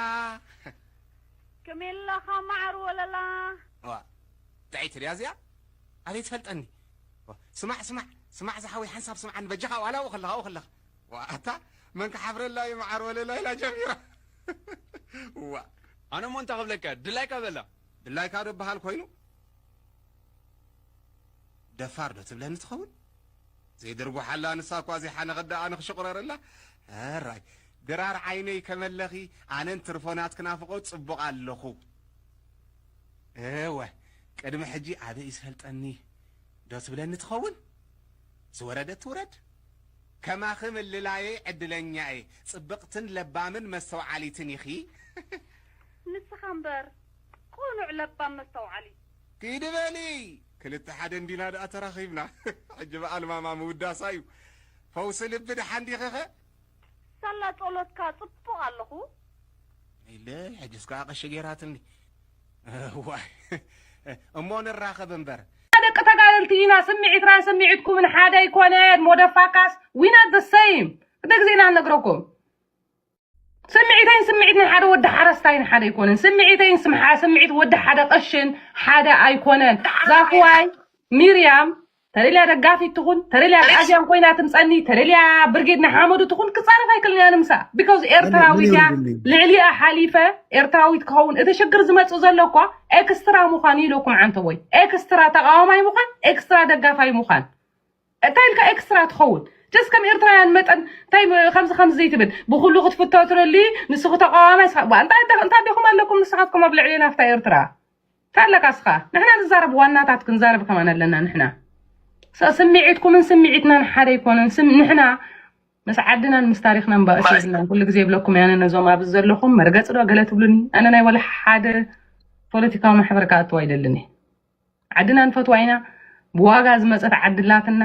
ከመይ ኣለኻ መዓር ወለላ? ዋ እንታይ ትሪያ እዚኣ? ኣበይ ትፈልጠኒ? ዋ፣ ስማዕ ስማዕ ስማዕ ዝሓወይ ሓንሳብ ስምዓኒ በጃኻ ዋላ ኣብኡ ከለኻ ኣብኡ ከለኻ። ዋ ኣታ መን ክሓፍረላ እዩ መዓር ወለላ ኢላ ጀሚራ። ዋ ኣነ እሞ እንታይ ክብለካ ድላይካ በላ። ድላይካ ዶ በሃል ኮይኑ? ደፋር ዶ ትብለኒ ትኸውን? ዘይድርጉሓላ ንሳ እኳ ዘይሓነኸት ደኣ ኣነ ክሽቑረረላ። ሕራይ ድራር ዓይነይ ከመለኺ ኣነን ትርፎ ናትኪ ናፍቖት ጽቡቕ ኣለኹ። እወ ቅድሚ ሕጂ ኣበይ እዩ ዝፈልጠኒ ዶ ትብለኒ ትኸውን? ዝወረደት ትውረድ። ከማኺ ምልላየይ ዕድለኛ እየ። ጽብቕትን ለባምን መስተውዓሊትን ኢኺ። ንስኻ እምበር ቁኑዕ ለባም መስተውዓሊ። ኪዲ በሊ ክልተ ሓደ እንዲና ደኣ ተራኺብና። ሕጂ በዓል ማማ ምውዳሳ እዩ ፈውሲ ልቢ ደሓን ዲኺኸ? ሳላ ጸሎትካ ጽቡቕ ኣለኹ። ኢለ ሕጅስ ከኣ ቀሺ ጌራትኒ። እዋይ እሞ ንራኸብ እምበር። ደቂ ተጋደልቲ ኢና። ስምዒትና ስምዒትኩምን ሓደ ኣይኮነን። ሞደፋካስ we not the same። ክልተ ግዜ ኢና ንነግረኩም። ስምዒተይን ስምዒት ናይ ሓደ ወዲ ሓረስታይን ሓደ ኣይኮነን። ስምዒተይን ስምሓ ስምዒት ወዲ ሓደ ቀሽን ሓደ ኣይኮነን። ዛፍዋይ ሚርያም ተደልያ ደጋፊት ትኹን፣ ተደልያ ኣዝያን ኮይና ትምፀኒ፣ ተደልያ ብርጌድ ንሓመዱ ትኹን ክፃረፍ ኣይክልንያ ንምሳ because ኤርትራዊት እያ። ልዕሊኣ ሓሊፈ ኤርትራዊት ክኸውን እቲ ሽግር ዝመፅእ ዘሎ እኳ ኤክስትራ ምዃን ኢለኩም ዓንተቦይ። ኤክስትራ ተቃዋማይ ምዃን፣ ኤክስትራ ደጋፋይ ምዃን እንታይ ኢልካ ኤክስትራ ትኸውን? ጀስ ከም ኤርትራውያን መጠን እንታይ ከምዚ ከምዚ ዘይትብል ብኩሉ ክትፍቶ ትደሊ። ንስኹ ተቃዋማይ ስኻ እንታይ እንታይ ዲኹም ኣለኩም ንስኻትኩም ኣብ ልዕሊ ናፍታ ኤርትራ ታለካ ስኻ ንሕና ንዛረብ ዋናታት ክንዛረብ ከማን ኣለና ንሕና። ስምዒትኩምን ስምዒትናን ሓደ ኣይኮነን። ንሕና ምስ ዓድናን ምስ ታሪኽናን ባእሲ የብልናን። ኩሉ ግዜ ይብለኩም ያነ ነዞም ኣብዚ ዘለኹም መርገፂ ዶ ገለ ትብሉኒ። ኣነ ናይ ወላ ሓደ ፖለቲካዊ ማሕበር ክኣትዋ ኣይደልን እየ። ዓድና ንፈትዋ ኢና። ብዋጋ ዝመፀት ዓድላትና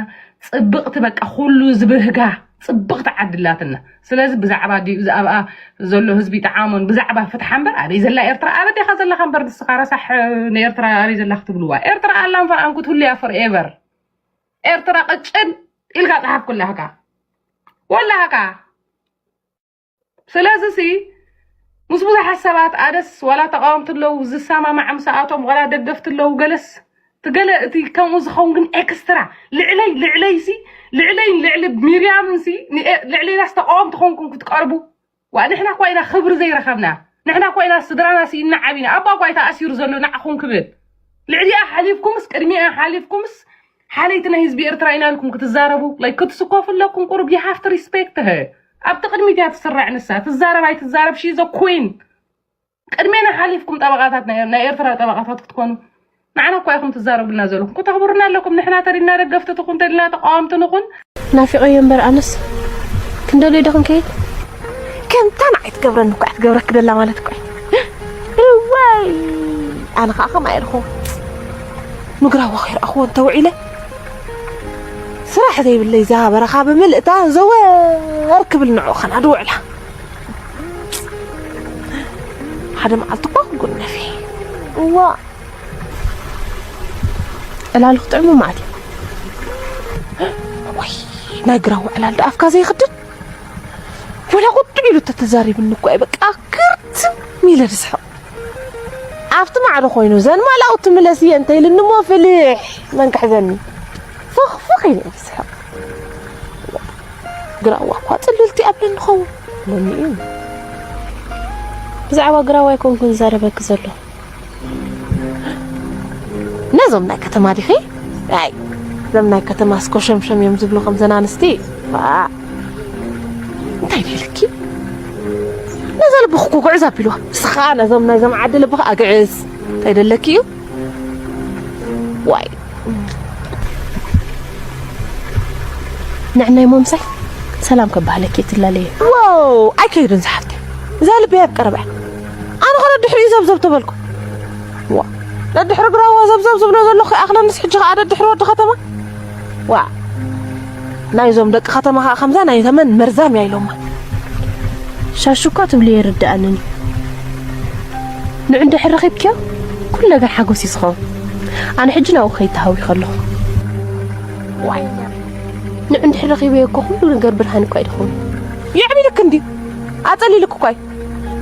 ፅብቕቲ በቃ ኩሉ ዝብህጋ ፅብቕቲ ዓድላትና። ስለዚ ብዛዕባ ዲኡ ኣብኣ ዘሎ ህዝቢ ጠዓሞን ብዛዕባ ፍትሓ እምበር ኣበይ ዘላ ኤርትራ ኣበዴኻ ዘለኻ እምበር ንስኻ ረሳሕ ንኤርትራ ኣበይ ዘላ ክትብልዋ ኤርትራ ኣላን ፈኣን ክትህሉ እያ forever። ኤርትራ ቅጭን ኢልካ ፃሓፍ ኩላህካ ወላህካ ስለዚ ሲ ምስ ብዙሓት ሰባት ኣደስ ዋላ ተቃወምቲ ኣለዉ ዝሰማማዕ ምሳኣቶም ዋላ ደገፍቲ ኣለዉ ገለስ ትገለ እቲ ከምኡ ዝኸውን ግን ኤክስትራ ልዕለይ ልዕለይ ሲ ልዕለይን ልዕሊ ሚርያምን ሲ ልዕሌናስ ተቃወምቲ ኮንኩም ክትቀርቡ ዋ ንሕና እኳ ኢና ክብሪ ዘይረኸብና ንሕና እኳ ኢና ስድራና ስኢና ዓቢና ኣባ እኳ እዩ ተኣሲሩ ዘሎ ንዓኹም ክብል ልዕሊኣ ሓሊፍኩምስ ቅድሚኣ ሓሊፍኩምስ ሓለይቲ ናይ ህዝቢ ኤርትራ ኢና ኢልኩም ክትዛረቡ like ክትስኮፉ ኣለኩም ቁሩብ you have to respect her ኣብቲ ቅድሚት እያ ትስራዕ ንሳ ትዛረብ ኣይትዛረብ she is a queen ቅድሜና ሓሊፍኩም ጠበቃታት ናይ ናይ ኤርትራ ጠበቃታት ክትኮኑ ንዓና እኳ ኢኹም ትዛረቡልና ዘለኹም ከተኽብሩና ኣለኩም ንሕና ተሪና ደገፍቲ ትኹን ተሪና ተቃወምቲ ንኹን ናፊቐዮ እምበር ኣነስ ክንደልዮ ዶ ክንከይድ ከምታ ንዓይ ትገብረኒ እኳ ትገብረኪ ደላ ማለት እኳ እዋይ ኣነ ከዓ ከምኣ ኢልኹ ምግራዋ ከይረኣኽዎ እንተውዒለ ስራሕ ዘይብለይ እዛ በረኻ ብምልእታ ዘወር ክብል ንዑ ኸና ድውዕላ ሓደ መዓልቲ እኳ ክጉነፊ እዋ ዕላሉ ክጥዕሙ ማለት እዩ ወይ ናይ ግራዋ ዕላል ዶ ኣፍካ ዘይኽድን ወላ ቁጥዕ ኢሉ ተተዛሪብኒ እኮ እየ በቃ ክርትም ኢለ ዝስሕቕ ኣብቲ ማዕዶ ኮይኑ ዘን ማላው ትምለስ እየ እንተ ኢልኒ እሞ ፍልሕ መን ክሕዘኒ ፍኽፍኽ ኢለ ዝስሕቕ ግራዋ እኳ ፅልልቲ ኣብለኒ ኸውን ለኒ እዩ ብዛዕባ ግራዋ ኣይኮንኩን ዝዛረበኪ ዘሎ ነዞም ናይ ከተማ ዲኺ ኣይ እዞም ናይ ከተማ እስኮ ሸምሸም እዮም ዝብሉ ከምዘን ኣንስቲ እንታይ ደለኪ ነዛ ልብኺ እኮ ጉዕዝ ኣቢልዋ ንስኻ ነዞም ናይዞም ዓዲ ልብኺ ኣግዕዝ እንታይ ደለኪ እዩ ዋይ ንዕናይ ሞምሳይ ሰላም ከባህለኪ ትላለየ ዋው ኣይከይድን ዝሓፍተ እዛ ልበይ ኣብ ቀረባ ኣነ ኸ ደድሕሪኡ ዘብዘብ ተበልኩ ዋ ደድሕሪ ግራዋ ዘብዘብ ዝብሎ ዘለኹ ይኣኽለንስ ሕጂ ኸዓ ደድሕሪ ወዲ ኸተማ ዋ ናይዞም ደቂ ኸተማ ኸዓ ከምዛ ናይ ተመን መርዛም እያ ኢሎማ ሻሹ እኳ ትብልዮ ይርድኣንን እዩ ንዑ እንድሕር ረኺብክዮ ኩሉ ነገር ሓጎስ እዩ ዝኸውን ኣነ ሕጂ ናብኡ ኸይድ ተሃዊኸ ኣለኹ ዋይ ንዑ እንድሕር ረኺበዮ እኮ ኩሉ ነገር ብርሃን እኳ እዩ ዝኸውን የዕቢልክ እንድዩ ኣጸሊልክ እኳ እዩ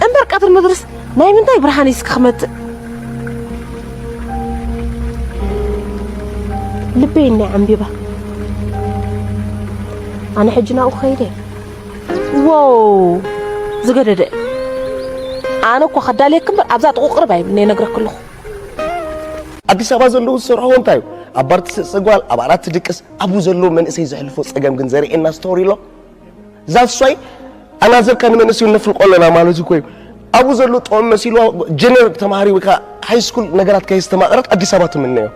እምበር ቀትሪ ምድርስ ናይ ምንታይ ብርሃን እዩ እስኪ ክመጽእ ልበይ እኒ ዓምቢባ ኣነ ሕጂ ናብኡ ክኸይደ እየ ዎው ዝገደደ ኣነ እኮ ከዳልየክ እምበር ኣብዛ ጥቑ ቅርብ ኣይብልኒ ነግረክ ኣለኹ ኣዲስ ኣበባ ዘለዉ ዝሰርሕዎ እንታይ እዩ ኣብ ባር ትስእስዕ ጓል ኣብ ዓራት ትድቅስ ኣብኡ ዘለዉ መንእሰይ ዘሕልፎ ፀገም ግን ዘርእየና ስቶሪ ኣሎ ዛትስ ዋይ ኣናዘርካ ንመንእሰዩ ነፍልቆ ኣለና ማለት እኮ እዩ ኣብኡ ዘሎ ጥዑም መሲልዋ ጀነር ተማሃሪ ወይ ከዓ ሃይ ስኩል ነገራት ከየስተማቐረት ኣዲስ ኣበባ ትምነዮ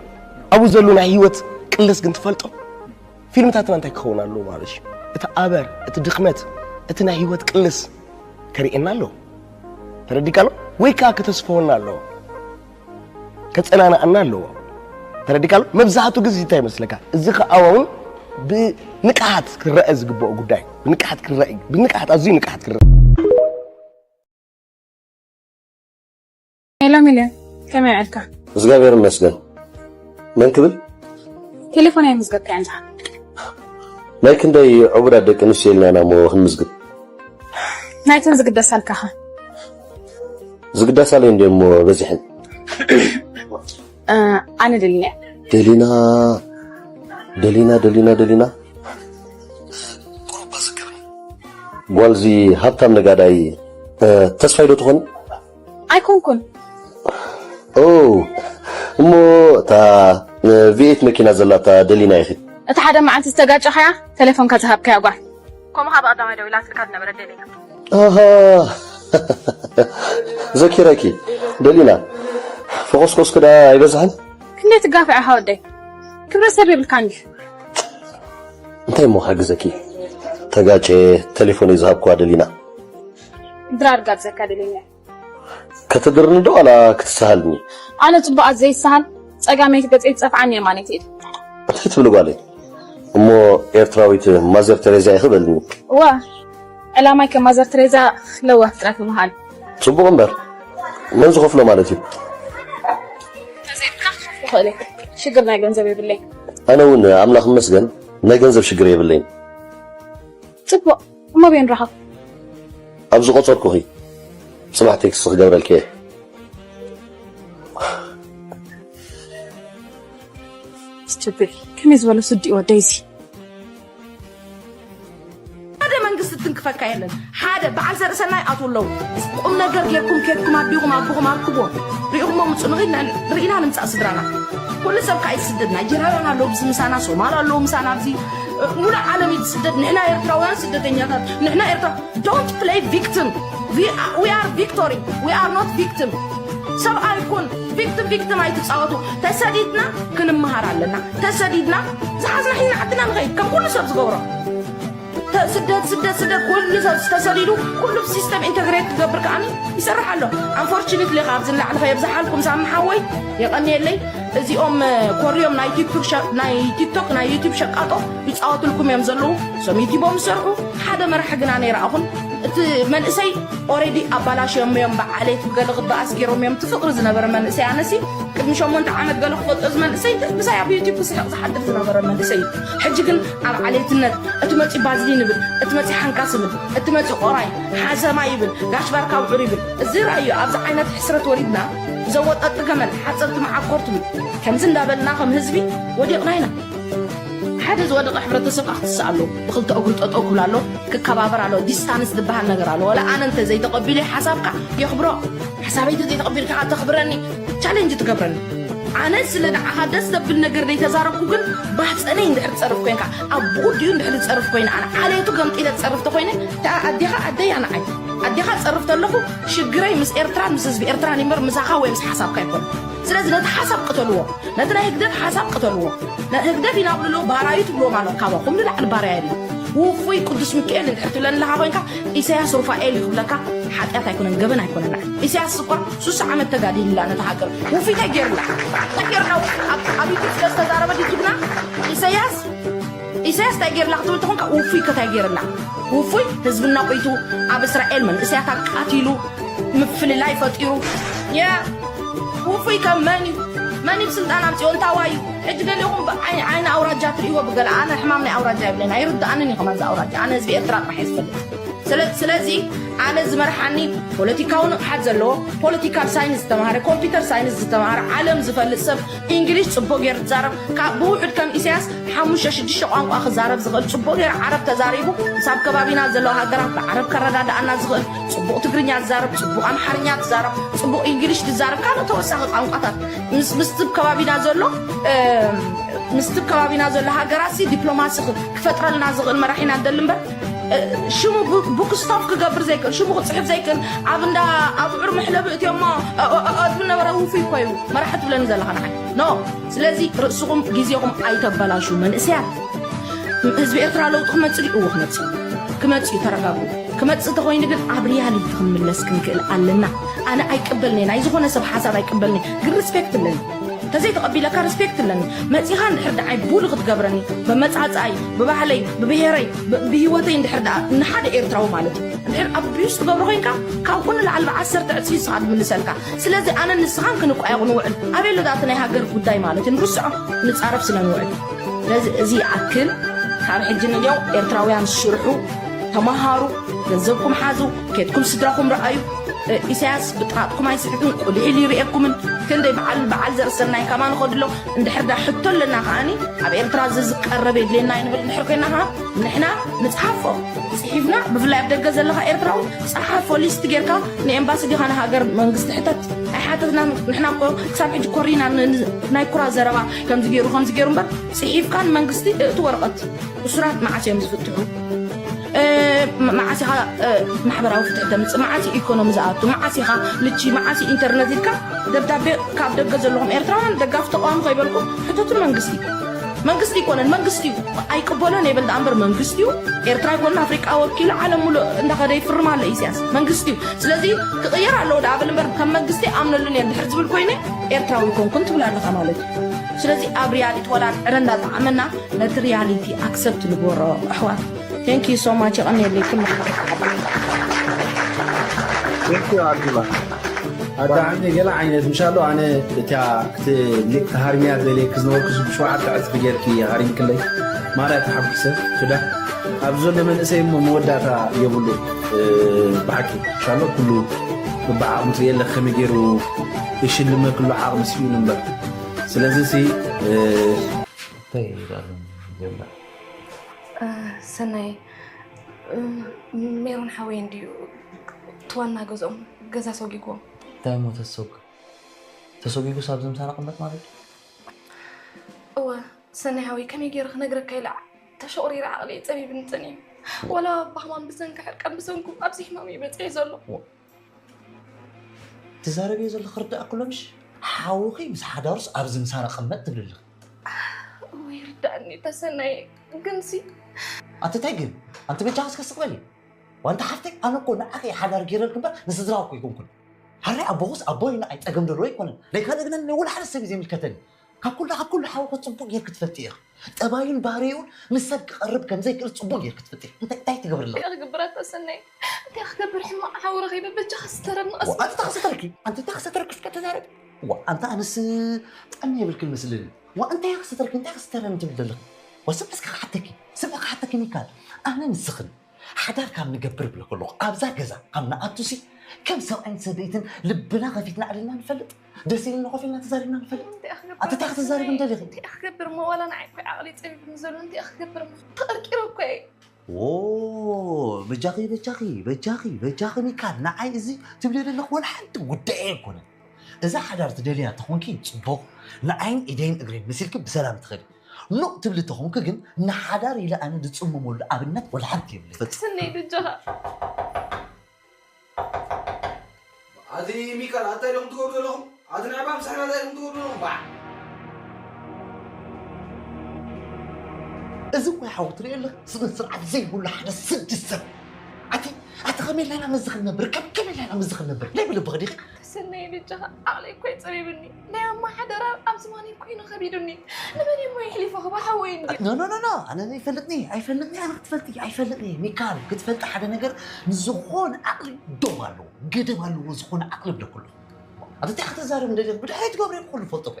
ኣብኡ ዘሎ ናይ ህይወት ቅልስ ግን ትፈልጦ ፊልምታትና እንታይ ክኸውን ኣለዎ ማለት እዩ እቲ ኣበር እቲ ድኽመት እቲ ናይ ህይወት ቅልስ ከርእየና ኣለዎ ተረዲካ ኣሎ ወይ ከዓ ከተስፈወና ኣለዎ ከፀናናኣና ኣለዎ ተረዲካ ኣሎ መብዛሕቱ ግዜ እንታይ ይመስለካ እዚ ከዓ እውን ብንቅሓት ክረአ ዝግበኦ ጉዳይ ብንቅሓት ክረአ ብንቅሓት ኣዝዩ ንቅሓት ክረአ ሄሎ ሚልዮን ከመይ ውዕልካ? እግዚኣብሔር ይመስገን። መን ክብል? ቴሌፎን ኣይምዝገብካያን ዲኻ? ናይ ክንደይ ዕቡዳት ደቂ ኣንስትዮ ኢልና ኢና እሞ ክንምዝግብ? ናይተን ዝግደሳልካ ኸ? ዝግደሳለይ እንድየ እሞ በዚሐን። እ፣ ኣነ ደሊና እየ። ደሊና፣ ደሊና፣ ደሊና፣ ደሊና። ጓልዚ ሃብታም ነጋዳይ፣ እ፣ ተስፋይ ዶ ትኾኒ? ኣይኮንኩን። ኦ፣ እሞ እታ፣ እ፣ ቪኤት መኪና ዘላታ ደሊና ኢኺ? እቲ ሓደ መዓልቲ ዝተጋጨኻያ ቴሌፎንካ ዝሃብካያ ጓል። ከምኡ ካብ ቀዳማይ ደዊላትልካ ዝነበረት ደሊና። ኣሃ፣ ዘኪረኪ። ደሊና፣ ፈኾስኮስኪ ደኣ ኣይበዝሐን? ክንደይ ትጋፍዕ ኢኻ ወደይ? ክብረ ሰብ የብልካን ድዩ? እንታይ እሞ ክሕግዘኪ? ተጋጨ፣ ቴሌፎነይ ዝሃብክዋ ደሊና። ድራር ጋብዘካ ደሊና። ከተድርኒ ዶ ዋላ ክትሰሃልኒ? ኣነ ጽቡቓት ዘይሰሃል፣ ጸጋመይቲ ገጸይ ትጸፍዓኒ የማነይቲ ኢድ። እንታይ ትብሊ ጓለይ? እሞ ኤርትራዊት ማዘር ተሬዛ ኢኺ በልኒ። እዋ፣ ዕላማይ ከም ማዘር ተሬዛ ለዋህ ጥራሕ ምዃን። ጽቡቕ እምበር፣ መን ዝኸፍሎ ማለት እዩ? ተዘይብካ ክኸፍሎ ይኽእል እየ። ሽግር ናይ ገንዘብ የብለይ። ኣነ እውን ኣምላኽ ይመስገን ናይ ገንዘብ ሽግር የብለይን። ጽቡቕ፣ እሞ ኣበይ ንራኸብ? ኣብ ዝቖጸርኩኺ ጽባሕ ቴክስት ክገብረልኪ እየ። ስትፒድ፣ ከመይ ዝበለ ስዲ እዩ ወደይ እዚ። ሓደ መንግስቲ ትንክፈካ የለን። ሓደ በዓል ዘርእሰናይ ኣትዉ ኣለዉ። ቁም ነገር ጌርኩም ኬድኩም ኣዲኹም ኣቦኹም ኣርክቦ። ሪኢኹሞ ምጹ ንኺድ ን-፣ ርኢና ንምጻእ ስድራና። ኩሉ ሰብ ከኣ ይስደድ። ናይጀርያውያን ኣለዉ ብዚ ምሳና፣ ሶማል ኣለዉ ምሳና ኣብዚ። ሙሉእ ዓለም እዩ ዝስደድ። ንሕና ኤርትራውያን ስደተኛታት። ንሕና ኤርትራ፣ don't play victim. We are, we are victory. We are not victim. ሰብኣይ ኩን። ቪክቲም፣ ቪክቲም ኣይትጻወቱ። ተሰዲድና ክንመሃር ኣለና። ተሰዲድና ዝሓዝና ሒዝና ዓድና ንኸይድ። ከም ኩሉ ሰብ ዝገብሮ። ተ-፣ ስደት፣ ስደት፣ ስደት። ኩሉ ሰብ ተሰዲዱ፣ ኩሉ ሲስተም ኢንተግሬት ክገብር ከኣኒ ይሰርሕ ኣሎ። ኣንፎርቹኔትሊ፣ ካብ ዝላዕሊ ከየብዝሓልኩም ሳሚ ሓወይ፣ የቐንየለይ። እዚኦም፣ እ፣ ኮርዮም ናይ ቲክቶክ ሸ-፣ ናይ ቲክቶክ፣ ናይ ዩቲዩብ ሸቃጦ ይጻወትልኩም እዮም ዘለዉ። እሶም ዩቲዩቦም ዝሰርሑ፣ ሓደ መራሒ ግና ነይረኣኹን። እቲ መንእሰይ ኦሬዲ ኣባላሽዮም እዮም፣ ብዓሌት ብገለ ክበኣስ ገይሮም እዮም። እቲ ፍቕሪ ዝነበረ መንእሰይ ኣነሲ፣ ቅድሚ ሸሞንተ ዓመት ገለ ክፈልጦ እዚ መንእሰይ፣ ብሳይ ኣብ ዩቲዩብ ክስሕቕ ዝሓድር ዝነበረ መንእሰይ እዩ። ሕጂ ግን ኣብ ዓሌትነት፣ እቲ መጺ ባዝሊን ይብል፣ እቲ መጺ ሓንካስ ይብል፣ እቲ መጺ ቆራይ፣ ሓሰማ ይብል፣ ጋሽ ባርካ ውዑር ይብል። እዚ ራእዩ ኣብዚ ዓይነት ሕስረት ወሪድና፣ ዘወጠጥ ገመል፣ ሓጸርቲ መዓኮር ትብል። ከምዚ እንዳበልና ከም ህዝቢ ወዲቕና ኢና። ሓደ ዝወደቐ ሕብረተሰብ ከኣ ክትስእ ኣለዎ። ብኽልተ እግሩ ጠጠው ክብል ኣለዎ፣ ክከባበር ኣለዎ። ዲስታንስ ዝበሃል ነገር ኣለዎ። ዋላ ኣነ እንተ ዘይተቐቢለ ሓሳብካ የኽብሮ። ሓሳበይ እንተ ዘይተቐቢልካ ከኣ ተኽብረኒ፣ ቻሌንጅ ትገብረኒ። ኣነ ስለ ንዓኻ ደስ ዘብል ነገር ዘይተዛረብኩ ግን ባሕጸነይ እንድሕር ትጸርፍ ኮይንካ፣ ኣቦኡ ድዩ እንድሕር ዝጸርፍ ኮይነ፣ ኣነ ዓሌቱ ገምጢለ ዝጸርፍ ተኾይነ፣ እታ ኣዴኻ ኣደይ ኣነ ዓይ። ኣዴኻ ጸርፍ ተለኹ ሽግረይ ምስ ኤርትራን ምስ ህዝቢ ኤርትራን ይምበር ምሳኻ ወይ ምስ ሓሳብካ ኣይኮነ። ስለዚ ነቲ ሓሳብ ቅተልዎ። ነቲ ናይ ህግደፍ ሓሳብ ቅተልዎ። ነ-፣ ህግደፍ ኢና ብልሉ ባህራዊ ትብልዎም ኣሎ። ካባኹም ንላዕሊ ባርያ የለን። ውፉይ ቅዱስ ሚካኤል እንድሕር ትብለኒ ኣለኻ ኮይንካ፣ ኢሳያስ ሩፋኤል እዩ ክብለካ ሓጢኣት ኣይኮነን፣ ገበን ኣይኮነን። ንዓይ ኢሳያስ እኳ ሱሳ ዓመት ተጋዲልላ ነታ ሃገር። ውፉይ እንታይ ገይርላ? እንታይ ገይርላ? ኣብ፣ ኣብ ዩቱብ ስለ ዝተዛረበ ድዩ ጅግና? ኢሳያስ፣ ኢሳያስ እንታይ ገይርላ ክትብል ተኾንካ፣ ውፉይ ከ እንታይ ገይርላ? ውፉይ ህዝብና ቆይቱ፣ ኣብ እስራኤል መንእሰያት ኣቃቲሉ፣ ምፍልላይ ፈጢሩ። ያ፣ ውፉይ ከ መን እዩ? መን እዩ ስልጣን ኣምጺኦ? እንታዋይ እዩ? ሕጂ ገሊኹም ብዓይ-፣ ዓይኒ ኣውራጃ ትርእይዎ ብገለ፣ ኣነ ሕማም ናይ ኣውራጃ የብለይን፣ ኣይርድኣንን እዩ ከማን እዚ ኣውራጃ። ኣነ ህዝቢ ኤርትራ ጥራሕ እየ ዝፈልጥ። ስለ-፣ ስለዚ ኣነ ዝመርሓኒ ፖለቲካዊ ንቕሓት ዘለዎ፣ ፖለቲካል ሳይንስ ዝተማሃረ፣ ኮምፒውተር ሳይንስ ዝተማሃረ፣ ዓለም ዝፈልጥ ሰብ፣ ኢንግሊሽ ጽቡቕ ገይሩ ዝዛረብ፣ ካብ ብውሑድ ከም ኢሳያስ ሓሙሽተ ሽዱሽተ ቋንቋ ክዛረብ ዝኽእል፣ ጽቡቕ ገይሩ ዓረብ ተዛሪቡ፣ ምስ ኣብ ከባቢና ዘለዋ ሃገራት ብዓረብ ከረዳድኣና ዝኽእል፣ ጽቡቕ ትግርኛ ዝዛረብ፣ ጽቡቕ ኣምሓርኛ ትዛረብ፣ ጽቡቕ ኢንግሊሽ ትዛረብ፣ ካልእ ተወሳኺ ቋንቋታት ምስ፣ ምስቲ ኣብ ከባቢና ዘሎ፣ እ፣ ምስቲ ኣብ ከባቢና ዘሎ ሃገራትሲ ዲፕሎማሲ ክ-፣ ክፈጥረልና ዝኽእል መራሒ ኢና ንደሊ እምበር፣ እ፣ ሽሙ ቡ-፣ ቡክ ስቶፕ ክገብር ዘይክእል፣ ሽሙ ክጽሕፍ ዘይክእል፣ ኣብ እንዳ ኣብዑር መሕለቢ እትዮሞ፣ እ፣ እ፣ እ፣ ዝብል ነበረ። ውፉይ እኮ እዩ መራሒ ትብለኒ ዘለኻ ንዓይ። ኖ። ስለዚ ርእስኹም ግዜኹም ኣይተበላሹ መንእሰያት። ህዝቢ ኤርትራ ለውጢ ክመጽእ ድዩ? እወ ክመጽእ። ክመጽእ እዩ፣ ተረጋግኡ። ክመጽእ ተኾይኑ ግን ኣብ ሪያሊቲ ክንምለስ ክንክእል ኣለና። ኣነ ኣይቅበልን'የ፣ ናይ ዝኾነ ሰብ ሓሳብ ኣይቅበልን'የ፣ ግን ሪስፔክት ኣለኒ። ተዘይተቐቢለካ ሪስፔክት ኣለኒ። መጺኻ እንድሕር ደዓይ ቡል ክትገብረኒ፣ ብመጻጻይ፣ ብባህለይ፣ ብብሄረይ፣ ብ- ብህይወተይ እንድሕር ደኣ ንሓደ ኤርትራዊ ማለት እዩ። እንድሕር ኣቢዩስ ትገብሮ ኮይንካ፣ ካብኡ ንላዕሊ ብዓሰርተ ዕጽፊ ንስኻ ትምልሰልካ። ስለዚ ኣነ ንስኻን ክንቋየቑ ንውዕል። ኣበይ ኣሎ ደኣ እቲ ናይ ሃገር ጉዳይ ማለት እዩ? ንርስዖ፣ ንጻረፍ ስለ ንውዕል። ስለዚ እዚ ይኣክል። ካብ ሕጂ ንልዮ ኤርትራውያን ስርሑ፣ ተመሃሩ፣ ገንዘብኩም ሓዙ፣ ኬድኩም ስድራኹም ረኣዩ። እ፣ ኢሳያስ ብጥቓጥኩም ኣይስሕትን፣ ቁልዒ ኢሉ ይርእየኩምን። ክንደይ በዓል፣ በዓል ዘርእሰናይ ከማን ንኸድሎ። እንድሕር ዳ ሕቶ ኣለና ከኣኒ፣ ኣብ ኤርትራ እዚ ዝቀረብ የድልየና እዩ ንብል እንድሕር ኮይና ከኣ፣ ንሕና ንጽሓፎ። ጽሒፍና፣ ብፍላይ ኣብ ደገ ዘለኻ ኤርትራዊ፣ ጸሓፎ ሊስት ጌርካ ንኤምባሲ ዲኻ ንሃገር መንግስቲ ሕተት። ኣይሓተትናን። ንሕና እኮ ክሳብ ሕጂ ኮሪና ን-፣ ን-፣ ናይ ኩራ ዘረባ ከምዚ ገይሩ፣ ከምዚ ገይሩ እምበር፣ ጽሒፍካ ንመንግስቲ እእቲ ወረቐት። እሱራት መዓስ እዮም ዝፍትሑ? እ፣ መ-፣ መዓስ ኢኻ፣ እ፣ ማሕበራዊ ፍትሒ ተምጽእ? መዓስ እዩ ኢኮኖሚ ዝኣቱ? መዓስ ኢኻ ልቺ? መዓስ እዩ ኢንተርነት ኢልካ ደብዳቤ ካብ ደገ ዘለኹም ኤርትራውያን ደጋፊ ተቃዋሚ ከይበልኩ ሕተቱ ንመንግስቲ። መንግስቲ ይኮነን፣ መንግስቲ እዩ። ኣይቅበሎን ይብል ደኣ እምበር መንግስቲ እዩ። ኤርትራ ይኮነን ኣፍሪቃ ወኪሉ ዓለም ሙሉእ እንዳኸደ ይፍርም ኣሎ ኢሳያስ። መንግስቲ እዩ። ስለዚ ክቕየር ኣለዎ ደኣ ብል እምበር ከም መንግስቲ ኣምነሉን እየ እንድሕር ዝብል ኮይነ ኤርትራዊ ይኮንኩን ትብል ኣለኻ ማለት እዩ። ስለዚ ኣብ ሪያሊቲ ወላ ዕረ እንዳጠዓመና ነቲ ሪያሊቲ ኣክሰፕት ንግበሮ ኣሕዋት። Thank you so much። የቐንየለይ ኩሉ። Thank you ኣርቲባ። ኣዳዕኒ ገለ ዓይነት ምሻሎ ኣነ እቲያ ክትልቅ ሃርሚያ ደሌ ክዝነበርኩ ብሸውዓተ ዕጽፊ ጌርኪ ሃሪምክለይ ማርያ ተሓጒሰ ክዳ ኣብ ዘሎ መንእሰይ እሞ መወዳእታ የብሉ። ብሓቂ ምሻሎ ኩሉ ብዓቕሚ ትርእየ ኣለክ ከመይ ገይሩ ይሽልመክ ኣሎ ዓቕሚ ስኢኑ እምበር ስለዚ ሲ እንታይ ይላሉ? ሰናይ፣ ሜሮን ሓወይ እንድዩ እቲ ዋና ገዝኦም ገዛ ሰጒግዎም። እንታይ እሞ ተሰጉ ተሰጒጉስ ኣብዚ ምሳና ቅመጥ ማለት እዩ? እወ ሰናይ ሓወይ፣ ከመይ ገይረ ክነግረካ ኢለ ተሸቑሪረ ዓቕለይ ጸቢብኒ ጸኒሑ። ዋላ ብሕማም ብሰንኪ ሕርቃን ብሰንኩም ኣብዚ ሕማም እዩ በጺሑ ዘሎ። ትዛረብዮ ዘለኺ ክርድኣኪ ኣሎ ምሽ? ሓውኺ ምስ ሓዳሩስ ኣብዚ ምሳና ቅመጥ ትብሊ ኣለኺ። እወ ይርድኣኒ ተሰናይ፣ ግንሲ። ኣንቲ እንታይ ግን? ኣንቲ በጃኺ እስከ ስቕ በሊ። ዋንታ ሓፍተይ ኣነ እኮ ንዓኺ እየ ሓዳር ገይረልኪ እምበር ንስድራኺ እኮ ኣይኮንኩን። ሓራይ ኣቦኺስ ኣቦይ ንዓይ ጸገም ዘለዎ ኣይኮነን። ናይ ካልእ ግን ኣነ ወላ ሓደ ሰብ እዩ ዘይምልከተኒ። ካብ ኩሉ ካብ ኩሉ ሓውኺ ጽቡቕ ጌርኪ ትፈልጢ ኢኺ። ጠባዩን ባህሪኡን ምስ ሰብ ክቐርብ ከም ዘይክእል ጽቡቕ ጌርኪ ትፈልጢ ኢኺ። እንታይ እንታይ ትገብሪ ኣለኺ? እንታይ ክገብር ኣታ ሰናይ? እንታይ ክገብር ሕማቕ ሓው ረኺበ በጃኻ ስተረኒ ቀስ። ኣንቲ እንታይ ክሰተርኪ? ኣንቲ እንታይ ክሰተርኪ እስከ ተዛረቢ። ዋ ኣንታ ኣነስ ጠሚ የብልክን መስልኒ። ዋ እንታይ ክሰተርኪ እንታይ ክሰተረኒ ትብል ዘለኺ? ዋ ስምዒ እስከ ክሓተኪ ስምዒ ክሓተኪ ሚካል ኣነ ንስኽን ሓዳር ካብ ንገብር ብለ ከለኹ ኣብዛ ገዛ ካብ ንኣቱሲ ከም ሰብኣይን ሰበይትን ልብና ከፊትና ዕሊልና ንፈልጥ ደስ ኢልና ኮፍ ኢልና ተዛሪብና ንፈልጥ ኣቲ እንታይ ክትዛረብ እንደሊኺ እንታይ ክገብር እሞ ዋላ ንዓይ እኮ ዓቕሊ ፀቢብኒ ዘሎ እንታይ ክገብር እሞ ተቐርቂረ እኮ እየ ዎ በጃኺ በጃኺ በጃኺ በጃኺ ሚካል ንዓይ እዚ ትብልዮ ዘለኹ ወላ ሓንቲ ጉዳይ ኣይኮነን እዛ ሓዳር ትደልያ ተኾንኪ ጽቡቕ ንዓይን ኢደይን እግረይን መሲልኪ ብሰላም ትኸዲ ኑቕ ትብሊ ተኾንኪ ግን ንሓዳር ኢለ ኣነ ዝጽመመሉ ኣብነት ወላ ሓንቲ የብለይ። ስነይ በጃኻ። ኣቲ ሚካል ኣታይ ዶም ትገብሩ ዘለኹም ኣቲ ንዕባ ምሳሕና ታይ ዶም ትገብሩ ዘለኹም ባዕ። እዚ እኮ ሓው ትሪኦ ኣለኽ ስነ ስርዓት ዘይብሉ ሓደ ስድስት ሰብ ኣቲ ኣቲ ከመይ ኢልና ኢና መዚ ክንነብር ከም ከመይ ኢልና ኢና መዚ ክንነብር ናይ ብልብኺ ዲኺ ተሰነይ በጃኻ ዓቕለይ እኮ እዩ ጸቢብኒ ናይ ኣማ ሓደራ ኣብ ዝማነይ ኮይኑ ከቢዱኒ ንመን እሞ የሕሊፈ ክባ ሓወይ እንዲ No no no no ኣነ ኣይፈልጥኒ ኣይፈልጥኒ ኣነ ክትፈልጢ ኣይፈልጥኒ ሚካል ክትፈልጢ ሓደ ነገር ንዝኾነ ዓቕሊ ዶብ ኣለዎ ገደብ ኣለዎ ዝኾነ ዓቕሊ ብለኩ ኣለኹ ኣቲ እንታይ ከተዛርብ እንደለ ብድሕረይ ትገብረ ኩሉ ፈልጦ እኮ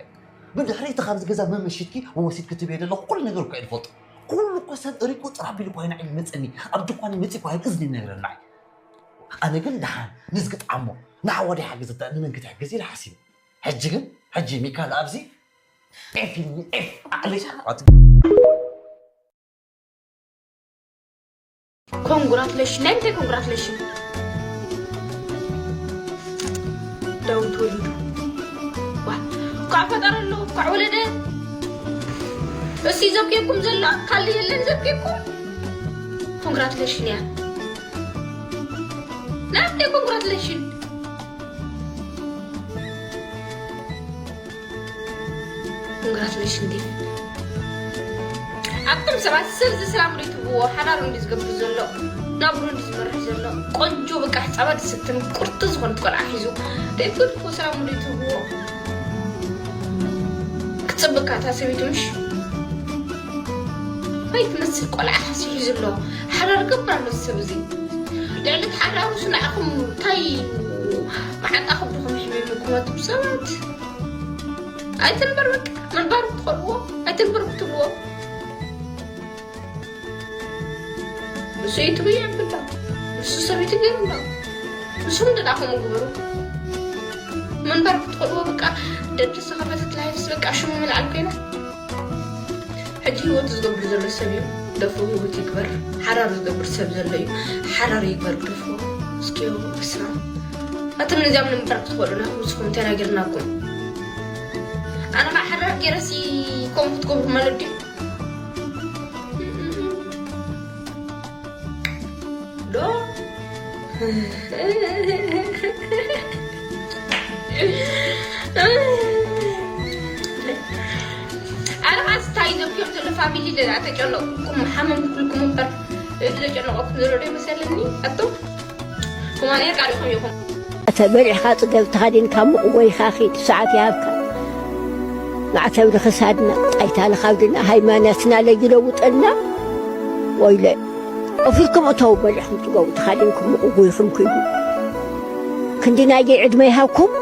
ብድሕረይ እቲ ካብዚ ገዛ መመሽትኪ ወሲድኪ ትብየ ዘለኹ ኩሉ ነገር እኮ እየ ዝፈልጦ ኩሉ እኮ ሰብ ሪቁ ጥራ ቢሉ እኮ ይናዕ ይመፀኒ ኣብ ድኳን ይመፅ እኮ ኣብ እዝኒ ይነግረና ኣነ ግን ደሓን ንዝግጣሞ ንሓወደይ ሓግዝ እታ ንመን ክትሕግዝ ኢለ ሓሲበ ሕጂ ግን ሕጂ ሚካል ኣብዚ ኤፍ ኢልኒ ኤፍ ኣዕሊ ኮንግራትለሽን ናይ ምንታይ ኮንግራትለሽን ዳዊት ወሊዱ ኳዕ ፈጠረ ኣሎ ኳዕ ወለደ እሲ ዘብኬኩም ዘላ ካል የለን ዘብኬኩም ኮንግራትለሽን እያ ናይ ምንታይ ኮንግራትለሽን Congratulations ዴቭ። ኣቱም ሰባት ሰብ እዚ ሰላም ዶ ትብዎ ሓዳሩ እንዲ ዝገብር ዘሎ ናብሩ እንዲ ዝመርሕ ዘሎ ቆንጆ ብቃሕ ጸባ ዝስትን ቁርቲ ዝኾነት ቆልዓ ሒዙ ደይኮድኮ ሰላም ዶ ትብዎ ጽብቃ እታ ሰበይቲ ምሽ? ወይ ትመስል ቆልዓ ሓሲሑ ዘሎ። ሓራር ገባር መሰብ እዚ። ልዕሊ ሓራሩ ስናዕኹም እንታይ መዓንጣ ከብድኹም ይሕመመኩም ኣቱም ሰባት? ኣይትንበር በቃ፣ ምንባር ብትኸልዎ ኣይትንበር ብትብልዎ። ንሱ ዩቱብ እየ ኣብላ፣ ንሱ ሰበይቲ ገይሩ ኣሎ። ንስኹም ደኣ ከምኡ ግበሩ። ምንባር ብትኸልዎ በቃ፣ ደድስ ዝኸፈተት ላይፍስ በቃ ሽሙ ምልዓል ኮይና። ሕጂ ህይወት ዝገብር ዘሎ ሰብ እዩ። ደፍኡ ህይወት ይግበር። ሓራር ዝገብር ሰብ ዘሎ እዩ። ሓራር ይግበር ደፍኡ። እስኪ ብስራ። ኣቱም ነዚኣም ንምንባር ክትኸእሉና ንስኹም ተናገርናኩም። ኣነ ኸዓ ሓራር ገይረሲ ከምኡ ክትገብሩ ማለት ድዩ? ዶ? ኣነ ኸዓ እንታይ ዘብክዮም ዘሎ ፋሚሊ ደኣ ተጨነቕኩም፣ ሓመምኩልኩም እምበር፣ እቲ ዘጨነቐኩም ዘሎ ዶ ይመሰለኒ? ኣቱም፣ ኩማኔር ቃልኹም ይኹን። ኣተ በሊዕኻ ጽገብ ተኸዲንካ ሙቕ ጎይኻ ኺድ፣ ሰዓት ይሃብካ። ማዕተብ ንኽሳድና፣ ጣይታ ንኻብድና፣ ሃይማኖትና ለይለውጠልና። ወይለ፣ ኦፊርኩም እተው፣ በሊዕኩም ጽገቡ ተኸዲንኩም ሙቕ ጎይኹም ኪዱ። ክንዲ ናይገይ ዕድመ ይሃብኩም።